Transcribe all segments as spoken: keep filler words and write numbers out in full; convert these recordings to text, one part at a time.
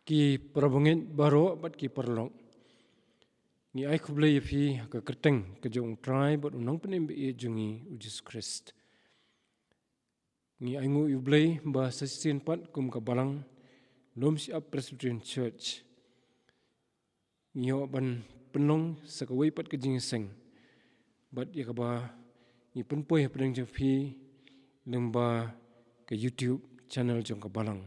Ki parabangeit baroh bad ki paralok, ngi ai khublei ïa phi ha ka kyrteng ka jong U Trai bad U Nongpynim ba ïeit jong ngi U Jisu Khrist. Ngi ainguh ïa U Blei ba sa shisien pat kum ka balang Lum Shyiap Presbyterian Church ngi ïoh ban pynlong sa kawei pat ka jingïaseng bad ïa kaba ngi pynpoi hapdeng jong phi lyngba ka YouTube channel jong ka balang.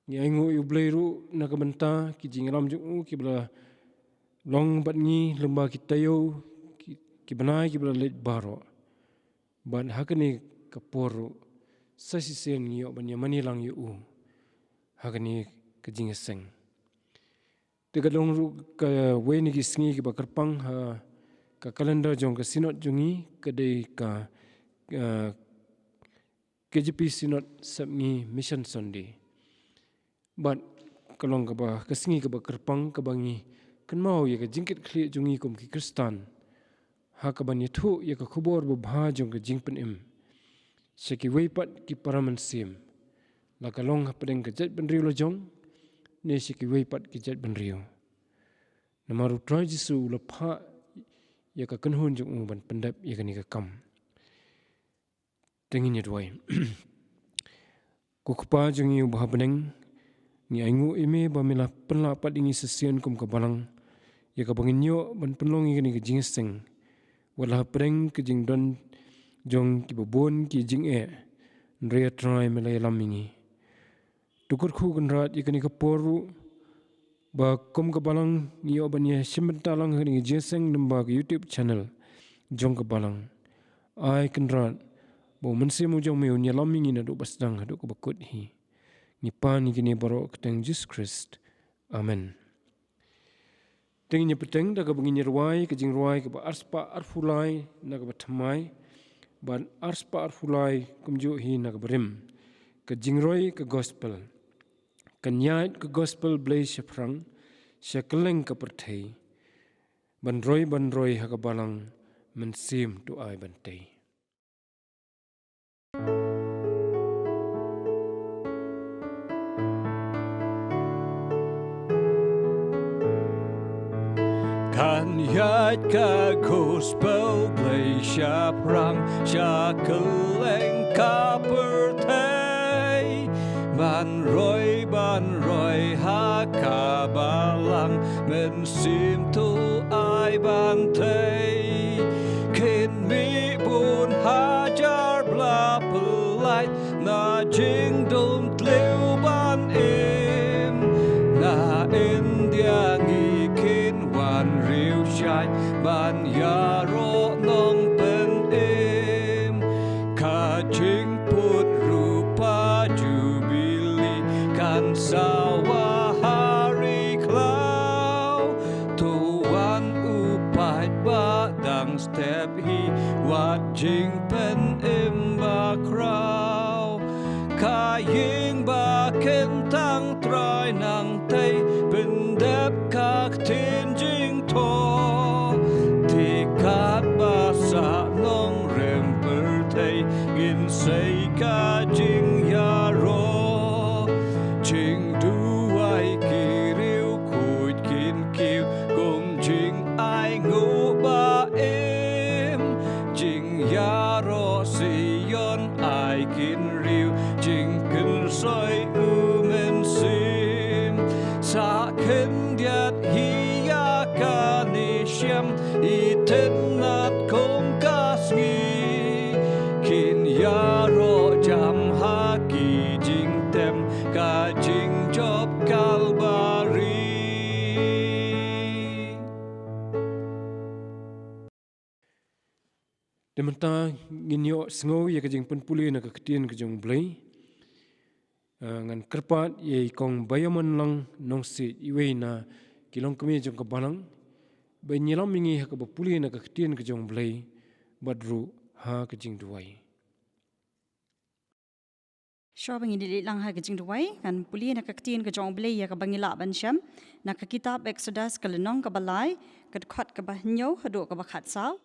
Ngi ainguh ïa U Blei ruh na ka bynta ki jingïalam jong u kiba la long bad ngi lyngba ki taïew, ki, ki bnai kiba la leit baroh. Bad ha kane ka por ruh sa shisien ngi ïoh ban ïamane lang ïa u ha kane ka jingïaseng. Te ka long ruh kawei na ki sngi kiba kyrpang ha ka calendar jong ka Synod jong ngi, ka dei ka, eh, K J P Synod Sepngi Mission Sunday. Bad ka long kaba, ka sngi kaba kyrpang kaba ngi kynmaw ïa ka jingkitkhlieh jong ngi kum ki Khristan ha kaban ïathuh ïa ka khubor babha jong ka jingpynim sha kiwei pat ki para mynsiem, la ka long hapdeng ka jaitbynriew lajong ne sha kiwei pat ki jaitbynriew. Namar U Trai Jisu u la phah ïa ka kynhun jong u ban pyndep ïa kane ka kam. Te ngin ïa duwai. Ko Kpa jong ngi uba ha bneng, ngi ainguh ïa me ba me la pynlah pat ïa ngi sa shisien kum ka balang ïa kaba ngin ïoh ban pynlong ïa kane ka jingïaseng. Wat la hapdeng ka jingdon jong kiba bun ki jingeh, hynrei A Trai me la ïalam ïa ngi. To kyrkhu Kynrad ïa kane ka por ruh ba kum ka balang ngi ïoh ban ïashim bynta lang ha kane ka jingïaseng lyngba ka YouTube channel jong ka balang. Ai Kynrad ba U Mynsiem u jong me un ïalam ïa ngi naduh ba sdang haduh kaba kut hi. Ngi pan ïa kine baroh ha ka kyrteng Jisu Khrist. Amen. Te ngin ïa bteng da kaba ngin ïa rwai ka jingrwai kaba arspah arphew lai na kaba thymmai bad arspah arphew lai kumjuh hi na kaba rim. Ka jingroi ka gospel. Kan ïaid ka gospel Blei shaphrang sha kylleng ka pyrthei. Ban roi ban roi ha ka balang, mynsiem to ai ban tei. Kan ïaid ka gospel Blei shaphrang sha kylleng ka pyrthei. Ban roi ban roi ha ka balang, mynsiem to ai ban tei. Kin mih bun hajar bla pynlait na jingdum tliw ban im. Na India ngi kin wan riewshai ban ïaroh nongpynim. Ka jingput rupa Jubili kan sawa ha ri khlaw. To wan u paidbah dang step hi wat jingpynim bakhraw. Ka ïing ba kyntang Trai nang tei pyndep ka ktien jingthoh. Te katba sah nongrim pyrthei ngin sei ka jingïaroh. Jingduwai ki riewkhuid kin kiew kum jingainguh ba im. Jingïaroh Zion ai kin riew jingkynsoi U Mynsiem. Sa khyndiat hi ïa kane shem itynnat kum ka sngi. Kin ïaroh jam ha ki jingtem ka jingjop Kalbari. Te mynta ngin ïoh sngew ïa ka jingpynpule na ka ktien ka jong U Blei. Ah, ngan kyrpad ïa i Kong Baïamanlang Nongsiej, iwei na ki longkmie jong ka balang, ba in ïalam ïa ngi ha kaba pule na ka ktien ka jong U Blei bad ruh ha ka jingduwai. Shuwa ba ngin ïa leit lang ha ka jingduwai, ngan pule na ka ktien ka jong U Blei ïa kaba ngi lah ban shem na ka kitab Exodus ka lynnong kaba lai, ka dkhot kaba hynñiew haduh kaba khatsaw.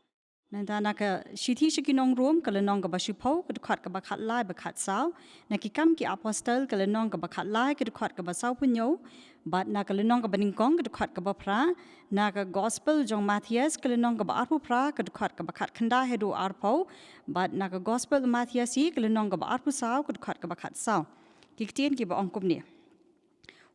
Nangta na ka Shithi sha ki Nong Rom, ka lynnong kaba shiphew, ka dkhot kaba khatlai bad khatsaw. Na ki Kam ki Apostol, ka lynnong kaba khatlai, ka dkhot kaba sawphew hynñiew. Bad na ka lynnong kaba nyngkong, ka dkhot kaba phra. Na ka Gospel jong Mathaios, ka lynnong kaba arphew phra, ka dkhot kaba khatkhyndai haduh arphew. Bad na ka Gospel Mathaios hi, ka lynnong kaba arphew saw, ka dkhot kaba khatsaw. Ki ktien kiba ong kumne.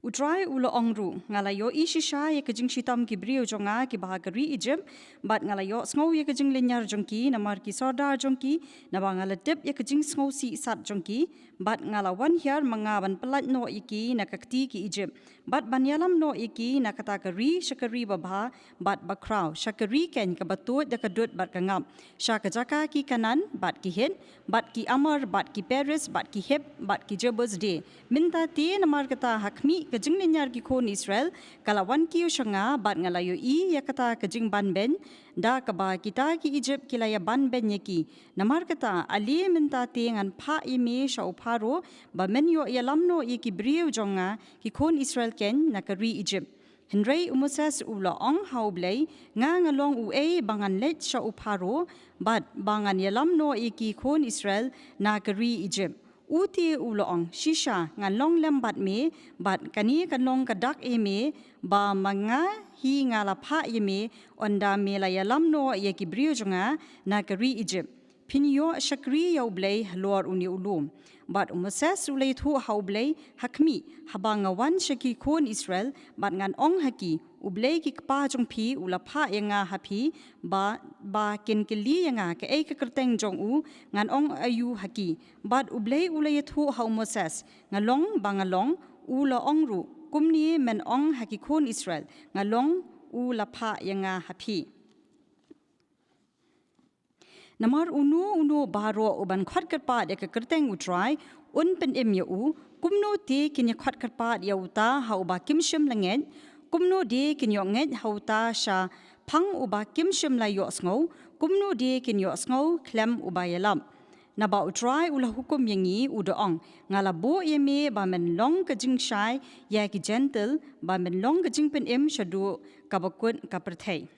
U Trai u la ong ruh, nga la ïohi shisha ïa ka jingshitom ki briew jong nga kiba ha ka ri Ijipt, bad nga la ïohsngew ïa ka jinglynñiar jong ki namar ki sordar jong ki, naba nga la tip ïa ka jingsngewsih sat jong ki, bad nga la wan hiar ma nga ban pyllait noh ïa ki na ka kti ki Ijipt, bad ban ïalam noh ïa ki na kata ka ri sha ka ri babha bad bakhraw, sha ka ri keiñ kaba tuid da ka dud bad ka ngap, sha ka jaka ki Kanaan bad ki Hit, bad ki Amor, bad ki Periz, bad ki Hiv, bad ki Jebus de. Mynta te namar kata ha khmih ka jinglynñiar ki khun Israel, ka la wan kiew sha nga, bad nga la ïohi ïa kata ka jingbanbeiñ, da kaba kita ki Ijipt ki la ïabanbeiñ ïa ki. Namar kata, ale mynta te ngan phah ïa me sha u Pharaoh, ba men ïoh ïalam noh ïa ki briew jong nga, ki khun Israel keiñ, na ka ri Ijipt. Hynrei u Moses u la ong ha U Blei, nga nga long uei ba ngan leit sha u Pharaoh, bad ba ngan ïalam noh ïa ki khun Israel na ka ri Ijipt. U te u la ong, shisha, ngan long lem bad me, bad kane kan long ka dak ïa me, ba ma nga hi nga la phah ïa me, ynda me la ïalam noh ïa ki briew jong nga na ka ri Ijipt. Phin ïoh shakri ïa U Blei halor une u lum. Bad u Moses u la ïathuh ha U Blei, ha khmih, haba nga wan sha ki khun Israel, bad ngan ong ha ki, U Blei ki kpa jong phi u la phah ïa nga ha phi, ba, ba kin kylli ïa nga kaei ka kyrteng jong u, ngan ong aïu ha ki. Bad U Blei u la ïathuh ha u Moses, nga long ba nga long, u la ong ruh, kumne men ong ha ki khun Israel, nga long, u la phah ïa nga ha phi. Namar uno uno baroh uban khot kyrpad ïa ka kyrteng U Trai, un pynim ïa u, kumno te kin ïa khot kyrpad ïa uta ha uba kim shym la ngeit, kumno de kin ïoh ngeit ha uta shaphang uba kim shym la ïohsngew, kumno de kin ïohsngew khlem uba ïalap. Naba U Trai u la hukum ïa ngi, u da ong, nga la buh ïa me ba men long ka jingshai ïa ki Jentil, ba men long ka jingpynim shaduh kaba kut ka pyrthei.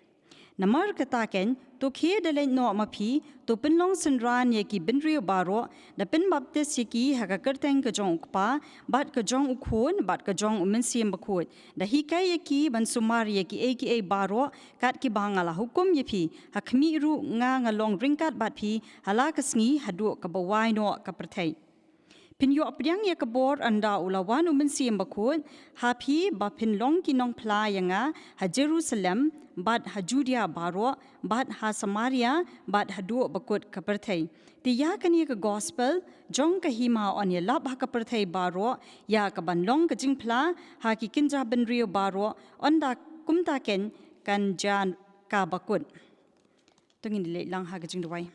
Namar kata keiñ, to khie da leit noh ma phi, to pynlong synran ïa ki bynriew baroh, da pynbaptis ïa ki ha ka kyrteng ka jong U Kpa, bad ka jong U Khun, bad ka jong U Mynsiem Bakhuid. Da hikai ïa ki ban sumar ïa kiei kiei baroh, kat kiba nga la hukum ïa phi, ha khmih ruh nga nga long ryngkat bad phi, ha la ka sngi haduh kaba wai noh ka pyrthei. Phin ïoh pdiang ïa ka bor ynda u la wan U Mynsiem Bakhuid ha phi, ba phin long ki nongphla ïa nga ha Jerusalem, bad ha Judea baroh, bad ha Samaria, bad haduh ba kut ka pyrthei. Te ïa kane ka gospel jong ka hima yn ïalap ha ka pyrthei baroh, ïa kaban long ka jingphla ha ki kynja bynriew baroh, ynda kumta keiñ kan jia kaba kut. To ngin leit lang ha ka jingduwai.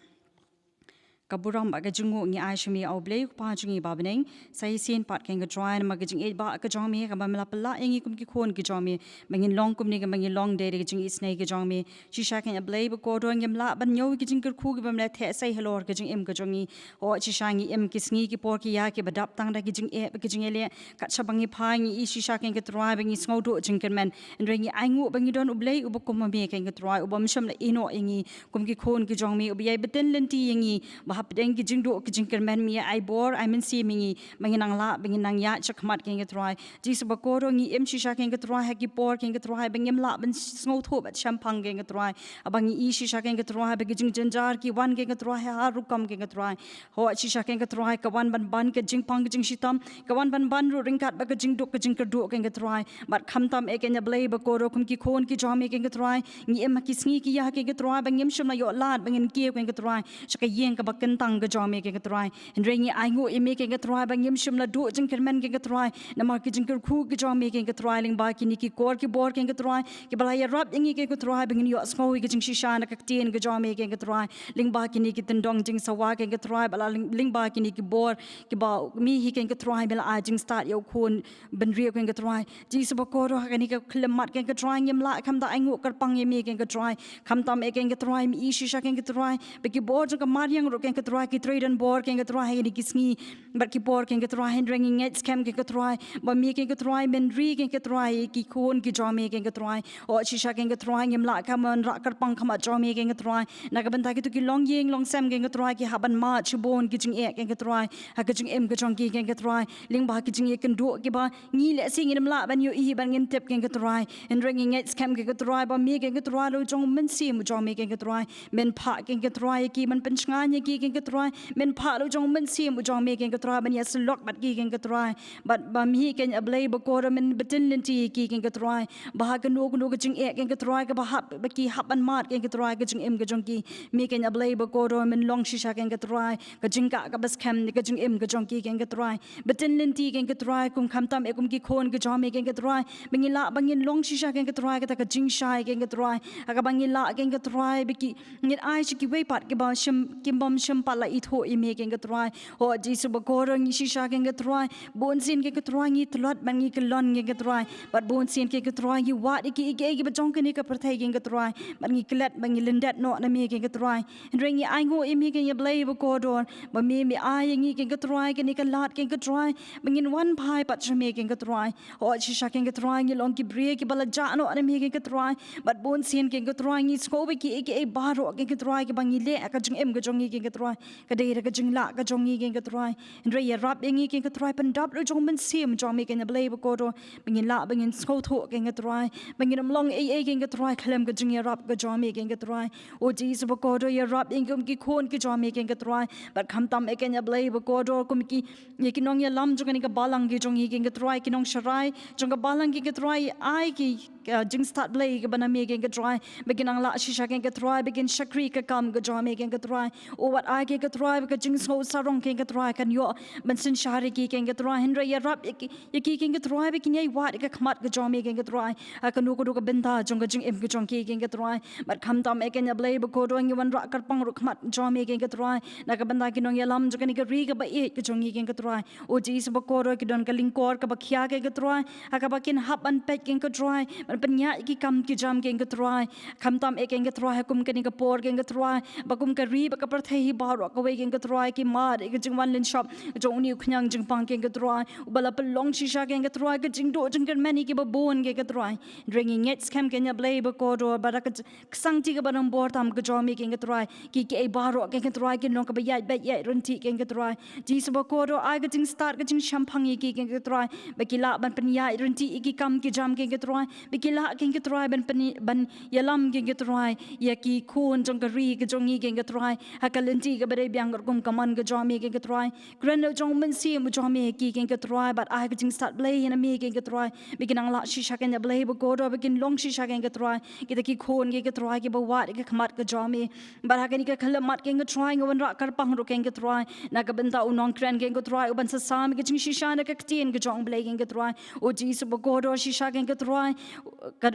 Ka burom bad ka jingnguh ngi ai sha me, A U Blei U Kpa jong ngi ba bneng. Sa shisien pat keiñ ko Trai, namar ka jingïeit ba ka jong me, kaba me la pynlah ïa ngi kum ki khun ki jong me, ba ngin long kumne, kaba ngin long dei da ka jingisynei ka jong me. Shisha keiñ A Blei ba kordor, ngim lah ban ñiew ki jingkyrkhu kiba me la theh sei halor ka jingim ka jong ngi. Hooid, shisha ngi im ki sngi ki por ki ïa kiba dap tang da ki jingeh bad ki jingïaleh. Kat shaba ngi phai, ngi ïohi shisha keiñ ko Trai ba ngi sngewduh jingkyrmen. Hynrei ngi ainguh ba ngi don U Blei uba kum ma me keiñ ko Trai, uba ym shym la ïehnoh ïa ngi kum ki khun ki jong me, uba ïai btin lynti ïa ngi, ba hapdeng ki jingduh ki jingkyrmen me ïa ai bor, ai mynsiem ïa ngi, ba ngin nang lah, ba ngin nang ïaid shakhmat keiñ ko Trai. Jisu ba kordor, ngi im shisha keiñ ko Trai ha ki por keiñ ko Trai ba ngim lah ban sngewthuh bad shemphang keiñ ko Trai. Haba ngi ïohi shisha keiñ ko Trai ba ki jingjynjar ki wan keiñ ko Trai ha rukom keiñ ko Trai. Hooid, shisha keiñ ko Trai, ka wan ban ban ka jingpang ka jingshitom, ka wan ban ban ruh ryngkat bad ka jingduk ka jingkyrduh keiñ ko Trai. Bad khamtam eh keiñ A Blei ba kordor, kum ki khun ki jong me keiñ ko Trai, ngi im ha ki sngi ki ïa keiñ ko Trai ba ngim shym la ïoh lad ba ngin kiew keiñ ko Trai sha ka ïing kaba kyntang ka jong me keiñ ko Trai. Hynrei ngi ainguh ïa me keiñ ko Trai ba ngim shym la duh jingkyrmen keiñ ko Trai, namar ki jingkyrkhu ki jong me keiñ ko Trai, lyngba kine ki kor ki bor keiñ ko Trai, kiba la ïarap ïa ngi keiñ ko Trai ba ngin ïohsngew ïa ka jingshisha na ka ktien ka jong me keiñ ko Trai. Lyngba kine ki tyndong jingsawa keiñ ko Trai, bad la lyng-, lyngba kine ki bor kiba me hi keiñ ko Trai me la ai jingstad ïa u khun bynriew keiñ ko Trai. Jisu ba kordor, ha kane ka khyllipmat keiñ ko Trai ngim lah khamtam ainguh kyrpang ïa me keiñ ko Trai. Khamtam eh keiñ ko Trai, me ïohi shisha keiñ ko Trai ba ki bor jong ka mariang ruh keiñ Trai, ki trei don bor, keng ka Trai, ha kine ki sngi bad ki por, keng ka Trai, hynrei ngi ngeit skhem, keng ka Trai, ba me, keng ka Trai, men ri, keng ka Trai, ki khun ki jong me, keng ka Trai. O shisha, keng ka Trai, ngim lah ka mon rah kyrpang khmat jong me, keng ka Trai, na ka bynta kito ki longïing longsem, keng ka Trai, ki hap ban mad shibun ki jingeh, keng ka Trai, ha ka jingim ka jong ki, keng ka Trai, lyngba ki jingïakynduh kiba ngi lehse ngim lah ban ïohi ban ngim tip, keng ka Trai, hynrei ngi ngeit skhem, keng ka Trai, ba me, keng ka Trai, la u jong u Mynsiem u jong me, keng ka Trai, men phah, keng ka Trai, ïa ki, men pynshngaiñ ïa ki, keng ka Trai, men phah la u jong u Mynsiem u jong me, keng ka Trai, ban ïasyllok bad ki, keng ka Trai, bad ba me, keng A Blei bakordor, men btin lynti ïa ki, keng ka Trai, ba ha kano kano ka jingeh, keng ka Trai, kaba hap, ba ki hap ban mad, keng ka Trai, ka jingim ka jong ki, me, keng A Blei bakordor, men long shisha, keng ka Trai, ka jingkah kaba skhem ïa ka jingim ka jong ki, keng ka Trai, btin lynti, keng ka Trai, kum khamtam eh kum ki khun ki jong me, keng ka Trai, ba ngin lah ba ngin long shisha, keng ka Trai, kata ka jingshai, keng ka Trai, ha kaba ngin lah, keng ka Trai, ba ki, ngin ai sha kiwei pat kiba shym, kim bym shym pat la ithuh ïa me, keng ka Trai. O Jisu bakordor, ngi shisha, keng ka Trai, bun sien, keng ka Trai, ngi tlot bad ngi kyllon, keng ka Trai, bad bun sien, keng ka Trai, ngi wad ïa ki, ïa ki, ïa ki ba jong kane ka pyrthei, keng ka Trai, bad ngi klet bad ngi lyndet noh na me, keng ka Trai. Hynrei ngi ainguh ïa me, keng A Blei bakordor, ba me, me ai ïa ngi, keng ka Trai, kane ka lad, keng ka Trai, ba ngin wan phai pat sha me, keng ka Trai. O shisha, keng ka Trai, ngi long ki briew kiba la jah noh na me, keng ka Trai, bad bun sien, keng ka Trai, ngi sngew ba ki, ki, ki baroh, keng ka Trai, kiba ngi leh ha ka jingim ka jong ngi, keng ka Trai, ka dei da ka jinglah ka jong ngi, keng ka Trai. Hynrei ïarap ïa ngi, keng ka Trai, pyndap la u jong u Mynsiem jong me, keng A Blei bakordor, ba ngin lah ba ngin sngewthuh, keng ka Trai, ba ngin ym long ei ei, keng ka Trai, khlem ka jingïarap ka jong me, keng ka Trai. O Jisu bakordor, ïarap ïa ngi kum ki khun ki jong me, keng ka Trai, bad khamtam eh, keng A Blei bakordor, kum ki, ïa ki nongïalam jong kane ka balang ka jong ngi, keng ka Trai, ki nongsharai jong ka balang, keng ka Trai, ai ki, uh, jingstad Blei kaba na me, keng ka Trai, ba kin nang lah shisha, keng ka Trai, ba kin shakri ka kam ka jong me, keng ka Trai. O wat ai, keng ka Trai, ba ka jingsngew sarong, keng ka Trai, kan ïoh ban synshar ïa ki, keng ka Trai, hynrei ïarap ïa ki, ïa ki, keng ka Trai, ba kin ïai wad ïa ka khmat ka jong me, keng ka Trai, ha kano kano ka bynta jong ka jingim ka jong ki, keng ka Trai. Bad khamtam eh, keng A Blei bakordor, ngi wanrah kyrpang ruh khmat jong me, keng ka Trai, na ka bynta ki nongïalam jong kane ka ri kaba ïeit ka jong ngi, keng ka Trai. O Jisu bakordor, ki don ka lyngkor kaba khia, keng ka Trai, ha kaba kin hap ban peit, keng ka Trai, ban pynïaid ïa ki kam ki jam, keng ka Trai. Khamtam eh, keng ka Trai, ha kum kane ka por, keng ka Trai, ba kum ka ri bad ka pyrthei hi baroh kawei, keng ka Trai, ki mad ïa ka jingwan lynshop jong une u khñiang jingpang, keng ka Trai, uba la pynlong shisha, keng ka Trai, ka jingduh jingkyrmen ïa kiba bun, keng ka Trai. Hynrei ngi ngeit skhem, keng A Blei bakordor, ba da ka j-, ka sangti kaba nongbor tam ka jong me, keng ka Trai, ki, kiei baroh, keng ka Trai, kin long kaba ïaid beit ïaid ryntih, keng ka Trai. Jisu bakordor, ai ka jingstad ka jingshemphang ïa ki, keng ka Trai, ba ki lah ban pynïaid ryntih ïa ki kam ki jam, keng ka Trai, ba ki lah, keng ka Trai, ban pyn-, ban ïalam, keng ka Trai, ïa ki khun jong ka ri ka jong ngi, keng ka Trai, ha ka lynti kaba dei biang katkum ka mon ka jong me, keng ka Trai. Kren la u jong u Mynsiem u jong me ïa ki, keng ka Trai, bad ai ka jingstad Blei na me, keng ka Trai, ba kin nang lah shisha, keng A Blei bakordor, ba kin long shisha, keng ka Trai, kita ki khun, keng ka Trai, kiba wad ïa ka khmat ka jong me. Bad ha kane ka khyllipmat, keng ka Trai, nga wanrah kyrpang ruh, keng ka Trai, na ka bynta u nongkren, keng ka Trai, uban sa sam ïa ka jingshisha na ka ktien ka jong u Blei, keng ka Trai. O Jisu bakordor, shisha, keng ka Trai, ka,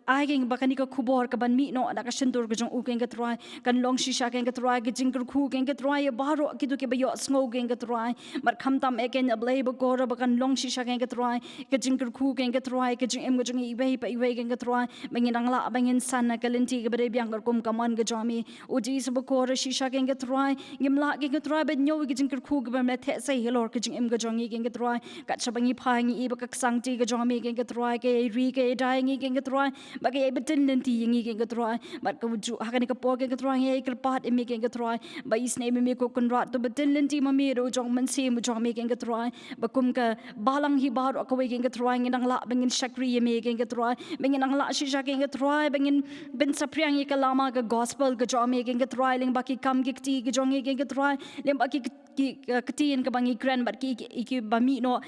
ai, keng, ba kane ka khubor kaban mih noh na ka shyntur ka jong u, keng ka Trai, kan long shisha, keng ka Trai, ka jingkyrkhu, keng ka Trai, ïa baroh kito kiba ïohsngew, keng ka Trai. Bad khamtam eh, keng A Blei bakordor, ba kan long shisha, keng ka Trai, ka jingkyrkhu, keng ka Trai, ka jingim ka jong ngi iwei pa iwei, keng ka Trai, ba ngin nang lah ba ngin san ha ka lynti kaba dei biang katkum ka mon ka jong me. O Jisu bakordor, shisha, keng ka Trai, ngim lah, keng ka Trai, ban ñiew ïa ki jingkyrkhu kiba me theh sei halor ka jingim ka jong ngi, keng ka Trai. Kat shaba ngi phai, ngi i ba ka sangti ka jong me, keng ka Trai, ka ïai ri, ka ïai da ïa ngi, keng ka Trai, ba ka ïai btin lynti ïa ngi, keng ka Trai. Bad ka juh ha kane ka por, keng ka Trai, ngi ïai kyrpad ïa me, keng ka Trai, ba i snem me, me ko Kynrad, to btin lynti ma me da u jong u Mynsiem u jong me, keng ka Trai, ba kum ka balang hi baroh kawei, keng ka Trai, ngin nang lah ba ngin shakri ïa me, keng ka Trai, ba ngin nang lah shisha, keng ka Trai, ba ngin pynsaphriang ïa ka lama ka gospel ka jong me, keng ka Trai, lyngba ki kam ki kti ki jong ngi, keng ka Trai, lyngba ki, ki, ki ktien kaba ngi kren, bad ki, ki, kiba mih noh,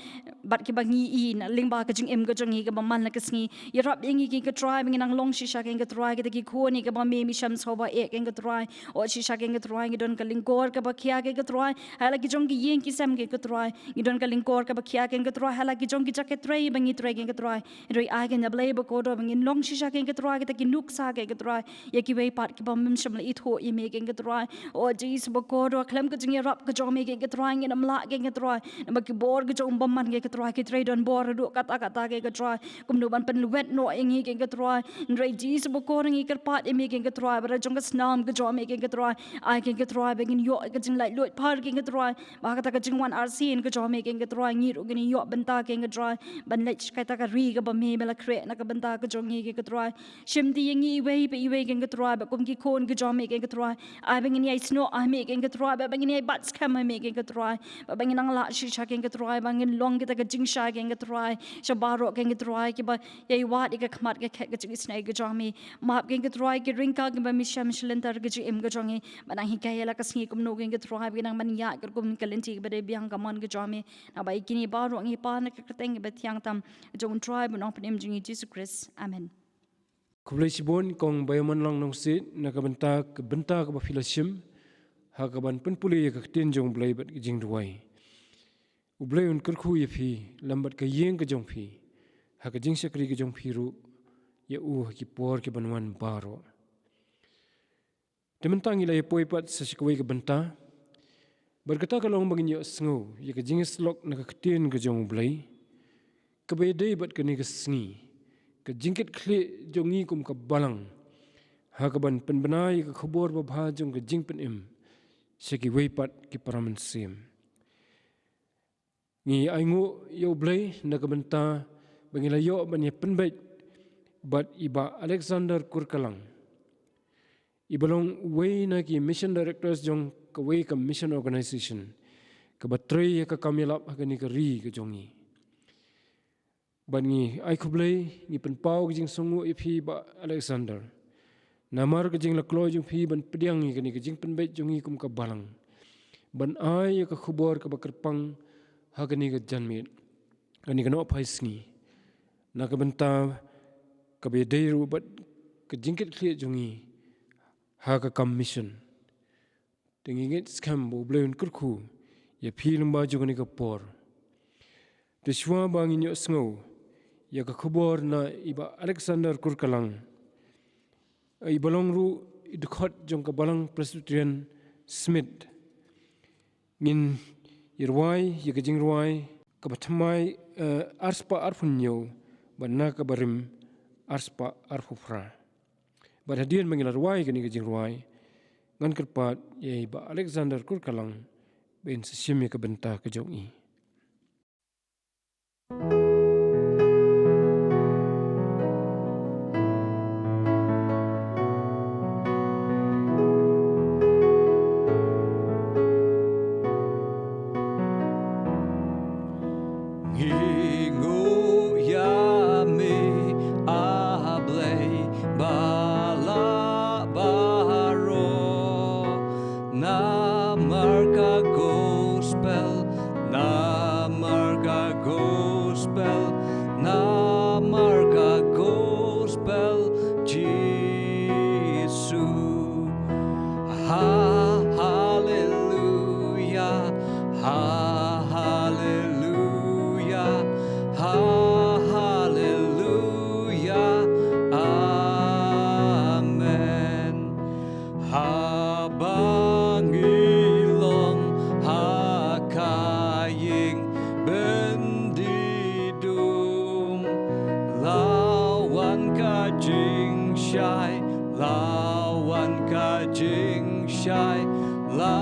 bad kiba ngi i na lyngba ka jingim ka jong ngi kaba man la ka sngi. Ïarap ïa ngi, keng ka Trai, ba ngin nang long shisha, keng ka Trai, kita ki khun ïa kiba me, me shym sngewbha eh, keng ka Trai. O shisha, keng ka Trai, ngi don ka lyngkor kaba khia, keng ka Trai, ha la ki jong ki ïing ki sem, keng ka Trai. Ngi don ka lyngkor kaba khia, keng ka Trai, ha la ki jong ki jaka trei ba ngi trei, keng ka Trai. Hynrei ai, keng A Blei bakordor, ba ngin long shisha, keng ka Trai, kita ki nuksa, keng ka Trai, ïa kiwei pat kiba ym shym la ithuh ïa me, keng ka Trai. O Jisu bakordor, khlem ka jingïarap ka jong me, keng ka Trai, ngin ym lah, keng ka Trai, namar ki bor ka jong u bymman, keng ka Trai, ki trei don bor haduh katta katta, keng ka Trai, kumno ban pynwet noh ïa ngi keiñ ko Trai. Hynrei Jisu bakor ngi kyrpad ïa me keiñ ko Trai, ba da jong ka snam ka jong me keiñ ko Trai, ai keiñ ko Trai ba ngin ïoh ka jinglaitluid phar keiñ ko Trai, ba ha kata ka jingwan arsien ka jong me keiñ ko Trai, ngi ruh ngin ïoh bynta keiñ ko Trai ban leit sha kata ka ri kaba me me la khreh na ka bynta ka jong ngi keiñ ko Trai. Shim ti ïa ngi iwei pa iwei keiñ ko Trai, ba kum ki khun ka jong me keiñ ko Trai, ai ba ngin ïai snoh ha me keiñ ko Trai, ba ba ngin ïai bat skhem ha me keiñ ko Trai, ba ba ngin nang lah shisha keiñ ko Trai, ba ngin long kita ka jingshai keiñ ko Trai sha baroh keiñ ko Trai kiba ïai wad ïa ka khmat ka khet ka jingisynei ka jong me. Map keiñ ko Trai ki ryngkat kiba me shem sha lynter ka jingim ka jong ngi, ba nang hikai ïa la ka sngi kumno keiñ ko Trai ba nang ban ïaid katkum ka lynti kaba dei biang ka mon ka jong me. Naba ïa kine baroh ngi pan na ka kyrteng kaba thiang tam jong u Trai bad u Nongpynim jong ngi Jisu Khrist. Amen. Khublei shibun kong Baïamanlang Nongsiej na ka bynta ka bynta kaba phi la shim ha kaban pynpule ïa ka ktien jong u Blei bad ka jingduwai. U Blei un kyrkhu ïa phi lem bad ka ïing ka jong phi, ha ka jingshakri ka jong phi ruh ïa u ha ki por kiban wan baroh. Te mynta ngi la ïa poi pat sa sha kawei ka bynta. Bad kata ka long ba ngin ïohsngew ïa ka jingïasyllok na ka ktien ka jong u Blei kaba ïadei bad kane ka sngi, ka jingkitkhlieh jong ngi kum ka balang ha kaban pynbna ïa ka khubor babha jong ka jingpynim sha kiwei pat ki para mynsiem. Ngi ainguh ïa u Blei na ka bynta ba ngi la ïoh ban ïa pynbeit bad i Bah Alexander Kurkalang, iba long uwei na ki mission directors jong kawei ka mission organization kaba trei ïa ka kam ïalap ha kane ka ri ka jong ngi. Bad ngi ai khublei, ngi pynpaw ka jingsngewnguh ïa phi Bah Alexander namar ka jinglakloi jong phi ban pdiang ïa kane ka jingpynbeit jong ngi kum ka balang ban ai ïa ka khubor kaba kyrpang ha kane ka janmiet, kane ka nohphai sngi, na ka bynta kaba ïadei ruh bad ka jingkitkhlieh jong ngi ha ka kam mission. Te ngi ngeit skhem ba u Blei un kyrkhu ïa phi lyngba jong kane ka por. Te shuwa ba ngin ïohsngew ïa ka khubor na i Bah Alexander Kurkalang, iba long ruh i dkhot jong ka Balang Presbyterian Smit, ngin ïa rwai ïa ka jingrwai kaba thymmai, eh, arspah arphew hynñiew bad na kaba rim arspah arphew phra. Bad hadien ba ngi la rwai kane ka jingrwai, ngan kyrpad ïa i Bah Alexander Kurkalang ba in sa shim ïa ka bynta ka jong i. Ngi nguh ïa me, A Blei ba la baroh, namar ka gospel, namar ka gospel, namar ka gospel Jisu. Ha, haleluya, ha, haleluya, ha, haleluya, amen. Haba ngi long ha ka ïing byndi dum, la wan ka jingshai, la wan ka jingshai, la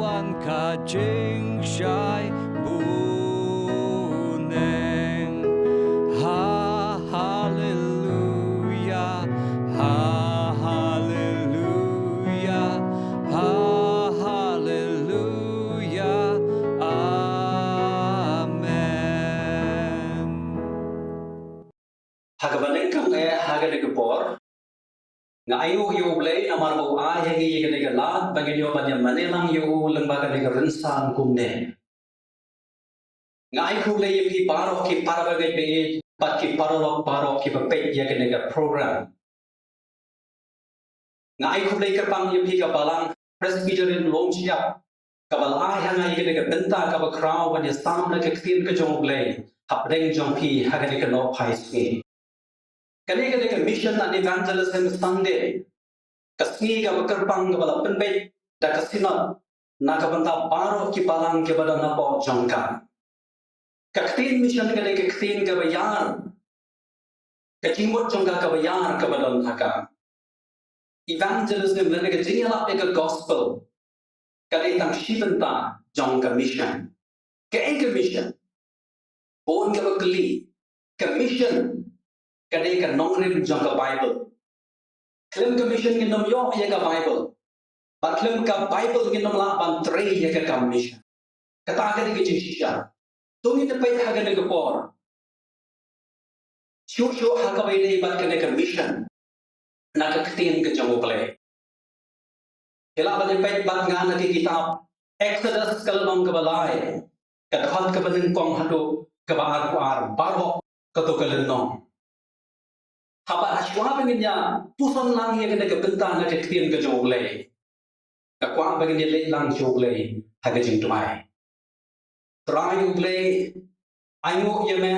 wan ka jingshai bun neng. Ha, haleluya, ha, haleluya, ha, haleluya, amen. Ha kaba nyngkong eh ha kane ka por, nga ainguh ïa u Blei namar ba u ai ha ngi ïa kane ka lad ba ngin ïoh ban ïa mane lang ïa u lyngba kane ka rynsan kumne. Nga ai khublei ïa phi baroh ki para bangeit baieit bad ki paralok baroh kiba peit ïa kane ka program. Nga ai khublei kyrpang ïa phi ka Balang Presbyterian Longshyiap, kaba la ai ha nga ïa kane ka bynta kaba khraw ban ïa sam na ka ktien ka jong u Blei hapdeng jong phi ha kane ka nohphai sngi. Kane ka dei ka Mission and Evangelism Sunday, ka sngi kaba kyrpang kaba la pynbeit da ka Synod na ka bynta baroh ki balang kiba don hapoh jong ka. Ka ktien mission ka dei ka ktien kaba ïar Ka jingmut jong ka kaba ïar kaba don ha ka. Evangelism lane ka jingïalap ïa ka gospel ka dei tang shi bynta jong ka mission. Kaei ka mission? Bun kiba kylli. Ka mission ka dei ka nongrim jong ka Bible. Khlem ka mission ngin ym ïoh ïa ka Bible. Bad khlem ka Bible ngin ym lah ban trei ïa ka kam mission. Kata ka dei ka jingshisha. To ngin ïa peit ha kane ka por. Shuh shuh ha kaba ïadei bad kane ka mission na ka ktien ka jong U Blei. Phi lah ban ïa peit bad nga na ka kitab Exodus ka lynnong kaba lai, ka dkhot kaba nyngkong haduh kaba arphew ar, baroh kato ka lynnong. Haba hashwa ba ngin ïa puson lang ïa kane ka bynta na ka ktien ka jong U Blei, nga kwah ba ngin ïa leit lang sha U Blei ha ka jingduwai. Trai U Blei, ainguh ïa me.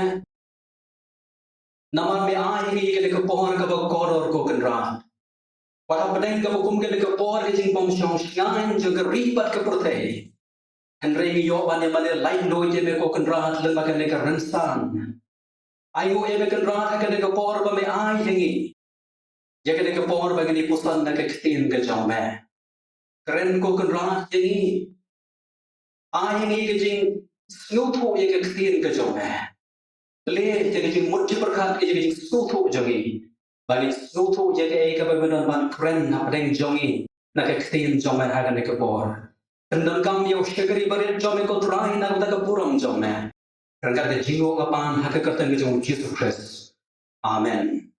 Namar me ai ïa ngi kane ka por kaba kordor ko Kynrad. Wat hapdeng kaba kum kane ka por ka jingbym shong shngaiñ jong ka ri bad ka pyrthei, hynrei ngi ïoh ban ïa mane laitluid ïa me ko Kynrad lem bad kane ka rynsan. Ainguh ïa me Kynrad ha kane ka por ba me ai ïa ngi. Ïa kane ka por ba ngin ïa puson na ka ktien ka jong me. Kren ko Kynrad ïa ngi. Ai ïa ngi ka jingsngewthuh ïa ka ktien ka jong me. Plie ïa ka jingmut jingpyrkhat, ïa ka jingsngewthuh jong ngi. Ba ngin sngewthuh ïa kaei kaba me don ban kren hapdeng jong ngi na ka ktien jong me ha kane ka por. Pyndonkam ïa u shakri barit jong me ko Trai na kata ka burom jong me. Ryngkat ka jingïoh nga pan ha ka kyrteng ka jong U Jisu Khrist. Amen.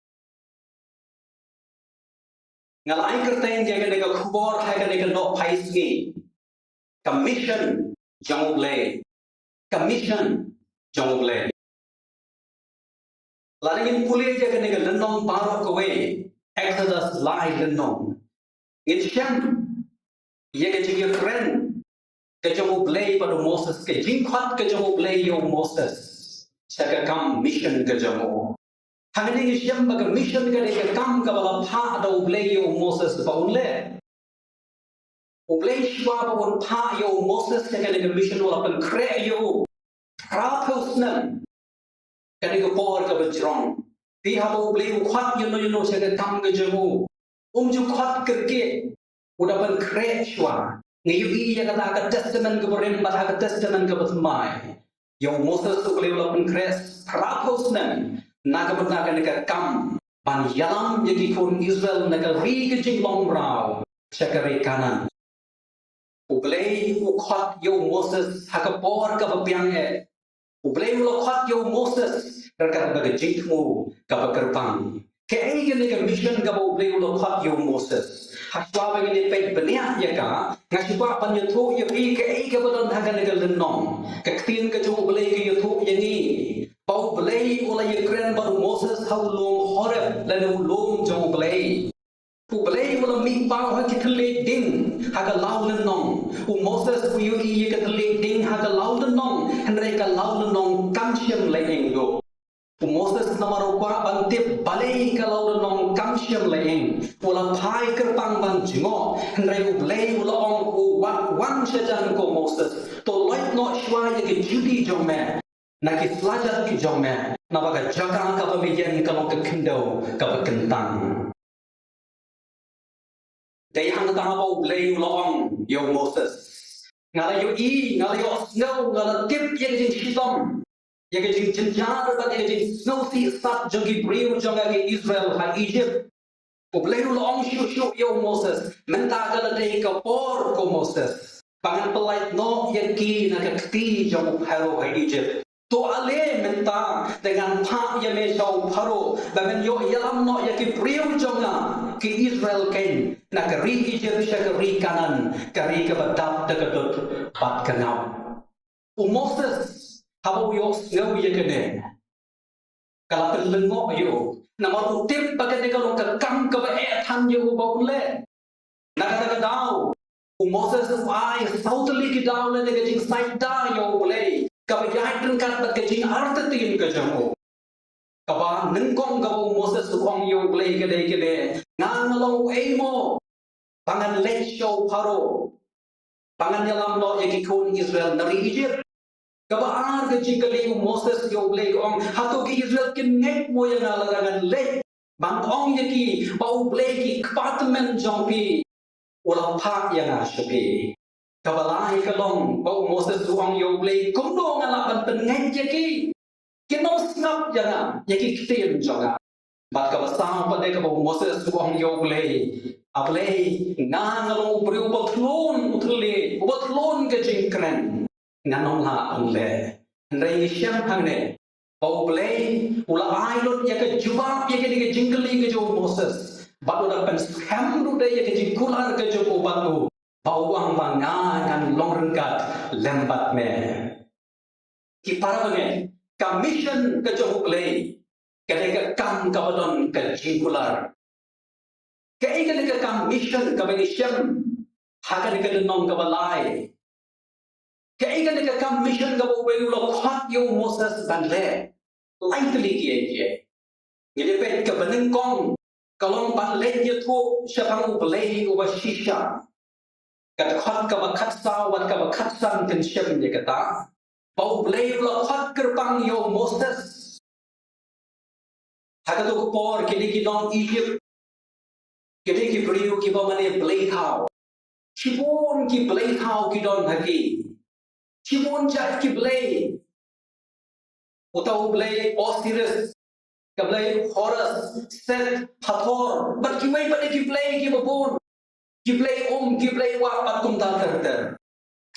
Nga la ai kyrteng ïa kane ka khubor ha kane ka nohphai sngi. Ka mission jong U Blei. Ka mission jong U Blei. Lada ngin pule ïa kane ka lynnong baroh kawei, Exodus lai lynnong, ngin shem ïa ka jingïakren ka jong U Blei bad u Moses, ka jingkhot ka jong U Blei ïa u Moses sha ka kam mission ka jong u. Hangne ngi shem ba ka mission ka dei ka kam kaba la phah da U Blei ïa u Moses ba un leh. U Blei shuwa ba un phah ïa u Moses sha kane ka mission u la pynkhreh ïa u phra phew snem. Kane ka por kaba jrong. Te haba U Blei u khot ïano ïano sha ka kam ka jong u, um ju khot kyrkieh. U da pynkhreh shuwa. Ngi ïohi ïa kata ha ka Testament kaba rim bad ha ka Testament kaba thymmai. Ïa u Moses U Blei u la pynkhreh phra phew snem na ka bynta kane ka kam ban ïalam ïa ki khun Israel na ka ri ka jinglong mraw sha ka ri Kanaan. U Blei u khot ïa u Moses ha ka por kaba biang eh. U Blei u la khot ïa u Moses ryngkat bad ka jingthmu kaba kyrpang. Kaei kane ka mission kaba U Blei u la khot ïa u Moses? Hashwa ba ngin ïa peit bniah ïa ka, nga sngewbha ban ïathuh ïa phi kaei kaba don ha kane ka lynnong. Ka ktien ka jong U Blei ka ïathuh ïa ngi ba U Blei u la ïakren bad u Moses ha u lum Horeb lane u lum jong U Blei. U Blei u la mih paw ha ki thylliej ding ha ka law lynnong. U Moses u ïohi ïa ka thylliej ding ha ka law lynnong, hynrei ka law lynnong kam shym la ïeng duh. U Moses namar u kwah ban tip balei ka law lynnong kam shym la ïeng, u la phai kyrpang ban jngoh, hynrei U Blei u la ong, u wad wan shajan ko Moses, to lait noh shuwa ïa ka juti jong me na ki slajat ki jong me, naba ka jaka kaba me ïeng ka long ka khyndew kaba kyntang. Dei hangta ba U Blei u la ong ïa u Moses, nga la ïohi, nga la ïohsngew, nga la tip ïa ka jingshitom, ïa ka jingjynjar bad ïa ka jingsngewsih sat jong ki briew jong nga ki Israel ha Egypt. U Blei u la ong shuh shuh ïa u Moses, mynta ka la dei ka por ko Moses ba ngan pyllait noh ïa ki na ka kti jong u Pharaoh ha Egypt. To ale mynta te ngan phah ïa me sha u Pharaoh ba men ïoh ïalam noh ïa ki briew jong nga ki Israel keiñ na ka ri Egypt sha ka ri Kanaan, ka ri kaba dap da ka dud bad ka ngap. U Moses haba u ïohsngew ïa kane, ka la pynlyngngoh ïa u. Namar u tip ba kane ka long ka kam kaba eh than ïa u ba un leh. Na kata ka daw u Moses u ai saw tylli ki daw lane ka jingsaitda ïa U Blei kaba ïaid ryngkat bad ka jingartatien ka jong u. Kaba nyngkong kaba u Moses u ong ïa U Blei ka dei kane, nga nga long uei mo ba ngan leit sha u Pharaoh ba ngan ïalam noh ïa ki khun Israel na ri Egypt? Kaba ar ka jingkylli u Moses ïa U Blei ka ong, hato ki Israel kin ngeit mo ïa nga lada ngan leit ban ong ïa ki ba U Blei ki kpa tymmen jong phi u la phah ïa nga sha phi? Kaba lai ka long ba u Moses u ong ïa U Blei, kumno nga lah ban pynngeit ïa ki? Kin ym sngap ïa nga, ïa ki ktien jong nga. Bad kaba saw pat de kaba u Moses u ong ïa U Blei, A Blei, nga nga long u briew uba thlun u thylliej, uba thlun ka jingkren. Ngan ym lah ban leh. Hynrei ngi shem hangne ba U Blei u la ai lut ïa ka jubab ïa kane ka jingkylli ka jong u Moses. Bad u la pynskhem lut ïa ka jingkular ka jong u bad u, ba u ong ba nga ngan long ryngkat lem bad me. Ki para bangeit, ka mission ka jong U Blei ka dei ka kam kaba don ka jingkular. Kaei kane ka kam mission kaba ngi shem ha kane ka lynnong kaba lai? Kaei kane ka kam mission kaba U Blei u la khot ïa u Moses ban leh? Lai tylli kiei kiei. Ngi dei peit kaba nyngkong ka long ban leit ïathuh shaphang U Blei uba shisha. Ka dkhot kaba khatsaw bad kaba khatsan kan shem ïa kata, ba U Blei u la khot kyrpang ïa u Moses. Ha kato ka por kine ki nong Egypt ki dei ki briew kiba mane blei thaw. Shibun ki blei thaw ki don ha ki. Shibun jait ki blei. Uta u blei Osiris, ka blei Horus, Set, Hathor, bad kiwei pat de ki blei kiba bun. Ki blei um, ki blei wah bad kumta ter ter.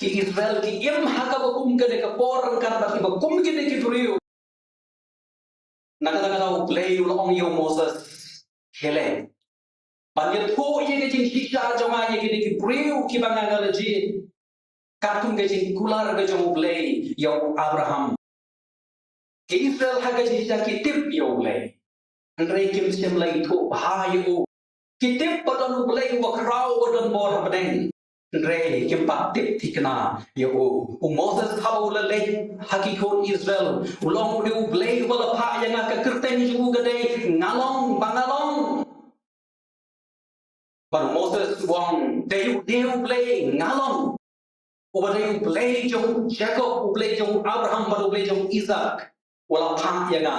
Ki Israel ki im ha kaba kum kane ka por ryngkat bad kiba kum kine ki briew. Na kata ka daw U Blei u la ong ïa u Moses, khie leit ban ïathuh ïa ka jingshisha jong nga ïa kine ki briew kiba nga nga la jied, katkum ka jingkular ka jong U Blei ïa u Abraham. Ki Israel ha ka jingshisha ki tip ïa U Blei, hynrei kim shym la ithuh bha ïa u. Ki tip ba don U Blei uba khraw uba don bor ha bneng, hynrei kim pat tip thikna ïa u. U Moses haba u la leit ha ki khun Israel, u la ong, U Blei uba la phah ïa nga, ka kyrteng jong u ka dei Nga Long, ba nga long. Bad u Moses u ong, dei une U Blei Nga Long, uba dei U Blei jong u Jakob, U Blei jong u Abraham bad U Blei jong u Isak, u la phah ïa nga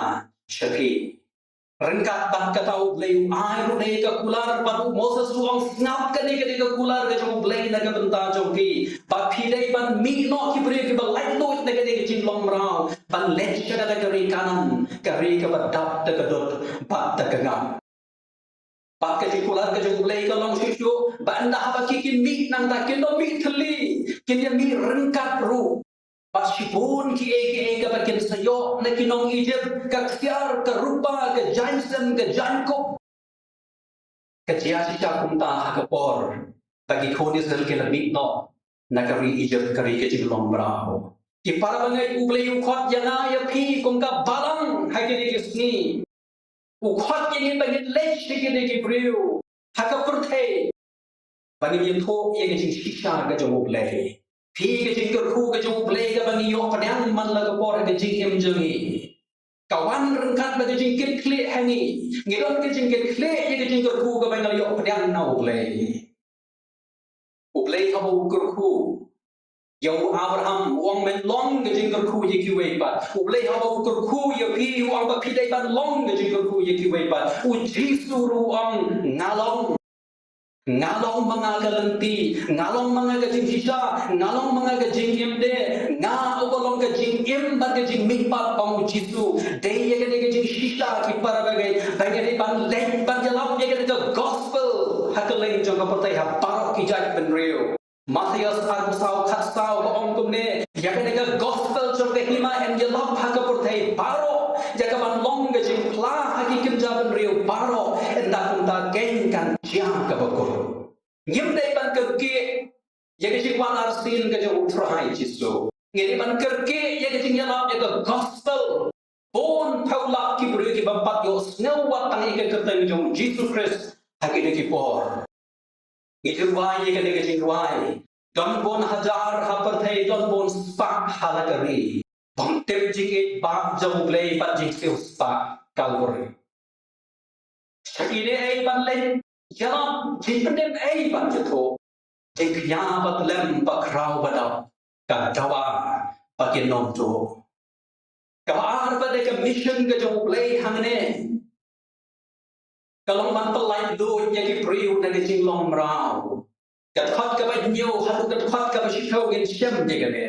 sha phi. Ryngkat bad kata U Blei u ai ruh ïa ka kular bad u Moses u ong, sngap, kane ka dei ka kular ka jong U Blei na ka bynta jong phi, ba phi dei ban mih noh ki briew kiba laitluid na kane ka jinglong mraw ban leit sha kata ka ri Kanaan, ka ri kaba dap da ka dud bad da ka ngap. Bad ka jingkular ka jong U Blei ka long shuh shuh ba ynda haba ki kin mih nangta kin ym mih thylli, kin ïa mih ryngkat ruh bad shibun kiei kiei kaba kin sa ïoh na ki nong Egypt, ka ksiar, ka rupa, ka jaiñsem, ka jaiñkup. Ka jia shisha kumta ha ka por ba ki khun Israel ki la mih noh na ka ri Egypt, ka ri ka jinglong mraw. Ki para bangeit, U Blei u khot ïa nga ïa phi kum ka balang ha kine ki sngi. U khot ïa ngi ba ngin leit sha kine ki briew ha ka pyrthei, ba ngin ïathuh ïa ka jingshisha ka jong U Blei. Phi, ka jingkyrkhu ka jong U Blei kaba ngi ïoh pdiang man la ka por ha ka jingim jong ngi, ka wan ryngkat bad ka jingkitkhlieh ha ngi. Ngi don ka jingkitkhlieh ïa ka jingkyrkhu kaba ngi la ïoh pdiang na U Blei. U Blei haba u kyrkhu ïa u Abraham u ong, men long ka jingkyrkhu ïa kiwei pat. U Blei haba u kyrkhu ïa phi u ong ba phi dei ban long ka jingkyrkhu ïa kiwei pat. U Jisu ruh u ong, nga long. Nga long ma nga ka lynti, nga long ma nga ka jingshisha, nga long ma nga ka jingim de, nga uba long ka jingim bad ka jingmihpat, ong u Jisu. Dei ïa kane ka jingshisha, ki para bangeit, ba ngi dei ban leit ban ïalap ïa kane ka gospel ha kylleng jong ka pyrthei, ha baroh ki jaitbynriew. Mathaios arphew saw khatsaw ka ong kumne, ïa kane ka gospel jong ka hima yn ïalap ha ka pyrthei baroh ïa ka ban long ka jingphla ha ki kynja bynriew baroh, ynda kumta keiñ kan jia kaba kut. Ngim dei ban kyrkieh ïa ka jingwan arsien ka jong U Trai Jisu. Ngi dei ban kyrkieh ïa ka jingïalap ïa ka gospel. Bun phew lak ki briew ki bym pat ïohsngew wat tang ïa ka kyrteng jong U Jisu Khrist ha kine ki por. Ngi ju rwai ïa kane ka jingrwai, don bun hajar ha pyrthei, don bun spah ha la ka ri, bym tip jingïeit bah jong U Blei bad jingsiewspah Kalbari. Sha kine ei ban leit ïalap, jingpyndem ei ban ïathuh? Jingkñia ba tlem, ba khraw ba dap, ka dawa ba kin ym duh. Kaba ar pat de ka mission ka jong U Blei hangne ka long ban pyllait luid ïa ki briew na ka jinglong mraw. Ka dkhot kaba hynñiew haduh ka dkhot kaba shiphew ngin shem ïa kane.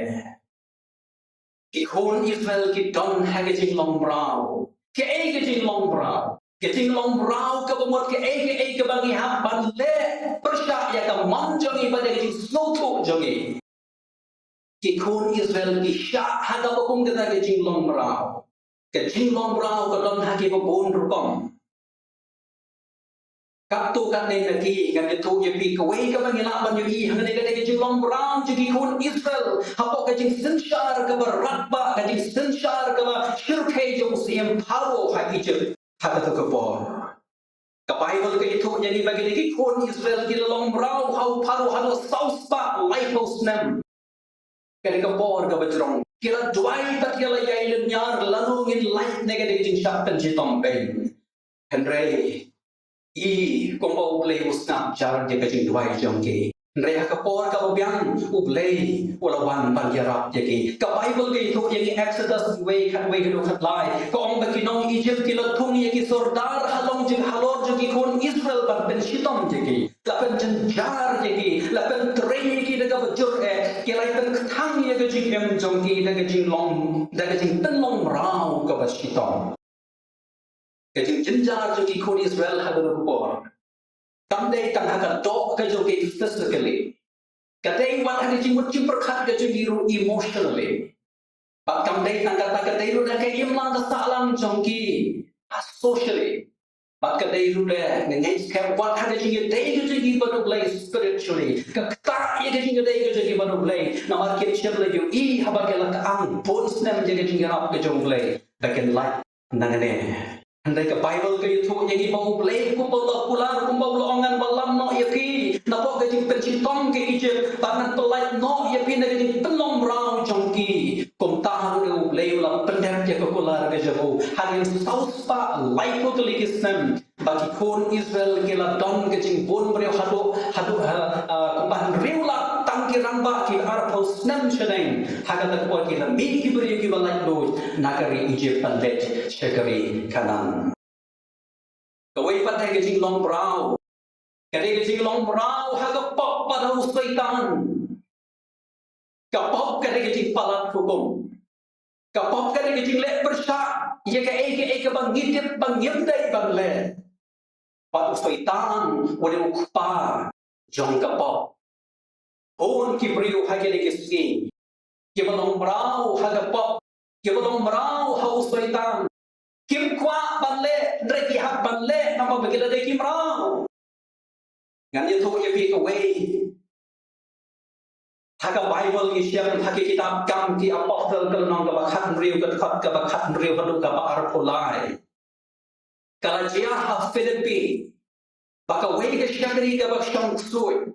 Ki khun Israel ki don ha ka jinglong mraw. Kaei ka jinglong mraw? Ka jinglong mraw kaba mut kaei kaei kaba ngi hap ban leh pyrshah ïa ka mon jong ngi bad ïa ka jingsngewthuh jong ngi. Ki khun Israel ki shah ha kaba kum kata ka jinglong mraw. Ka jinglong mraw ka don ha kiba bun rukom. Katto katne na ki, ngan ïathuh ïa phi kawei kaba ngi lah ban ïohi hangne ka dei ka jinglong mraw jong ki khun Israel hapoh ka jingsynshar kaba radbah, ka jingsynshar kaba shyrkhei jong u Syiem Pharaoh ha Egypt ha kato ka por. Ka Baibl ka ïathuh ïa ngi ba kine ki khun Israel ki la long mraw ha u Pharaoh haduh saw spah laiphew snem. Ka dei ka por kaba jrong. Ki la duwai bad ki la ïai lynñiar lano ngin lait na ka dei ka jingshah pynshitom beiñ. Hynrei i kumba U Blei u sngap jar ïa ka jingduwai jong ki. Hynrei ha ka por kaba biang U Blei u la wan ban ïarap ïa ki. Ka Baibl ka ïathuh ïa ngi Exodus wei khatwei haduh khatlai. Ka ong ba ki nong Egypt ki la thung ïa ki sordar halor jong, halor jong ki khun Israel ban pynshitom ïa ki. La pynjynjar ïa ki, la pyntrei ïa ki da kaba jur eh, ki la pynkthang ïa ka jingim jong ki da ka jinglong, da ka jingpynlong mraw kaba shitom. Ka jingjynjar jong ki khun Israel ha kano ka por kam dei tang ha ka doh ka jong ki physically. Ka dei wat ha ka jingmut jingpyrkhat ka jong ki ruh emotionally. Bad kam dei tang kata, ka dei ruh da ka imlang ka sahlang jong ki ha socially. Bad ka dei ruh da ka ngeit skhem wat ha ka jingïadei ka jong ki bad U Blei spiritually. Ka ktah ïa ka jingïadei ka jong ki bad U Blei. Namar kim shym la ïohi haba ki la kyang bun snem ïa ka jingïarap ka jong U Blei ba kin lait nangne. Hynrei ka Baibl ka ïathuh ïa ngi ba U Blei kumba u la kular, kumba u la ong ngan wallam noh ïa ki napoh ka jingpynshitom ka Egypt bad ngan pyllait noh ïa phi na ka jingpynlong mraw jong ki. Kumta ruh U Blei u la pyndep ïa ka kular ka jong u. Hadien saw spah laiphew tylli ki snem ba ki khun Israel ki la don ka jingbun briew haduh, haduh, ha, ah, kumba hynriew lak tang ki rangbah ki arphew snem shaneng. Ha kata ka por ki la mih ki briew kiba laitluid na ka ri Egypt ban leit sha ka ri Kanaan. Kawei pat dei ka jinglong mraw. Ka dei ka jinglong mraw ha ka pop bad ha u Soitan. Ka pop ka dei ka jingpalat hukum. Ka pop ka dei ka jingleh pyrshah ïa kaei kaei kaba ngi tip ba ngim dei ban leh. Bad u Soitan u dei u kpa jong ka pop. Bun ki briew ha kine ki sngi kiba long mraw ha ka pop, kiba long mraw ha u Soitan. Kim kwah ban leh, hynrei ki hap ban leh namar ba ki la dei ki mraw. Ngan ïathuh ïa phi kawei. Ha ka Baibl ngi shem ha ki kitab Kam ki Apostol ka lynnong kaba khathynriew, ka dkhot kaba khathynriew haduh kaba arphew lai. Ka la jia ha Philippi ba kawei ka shakri kaba shong ksuid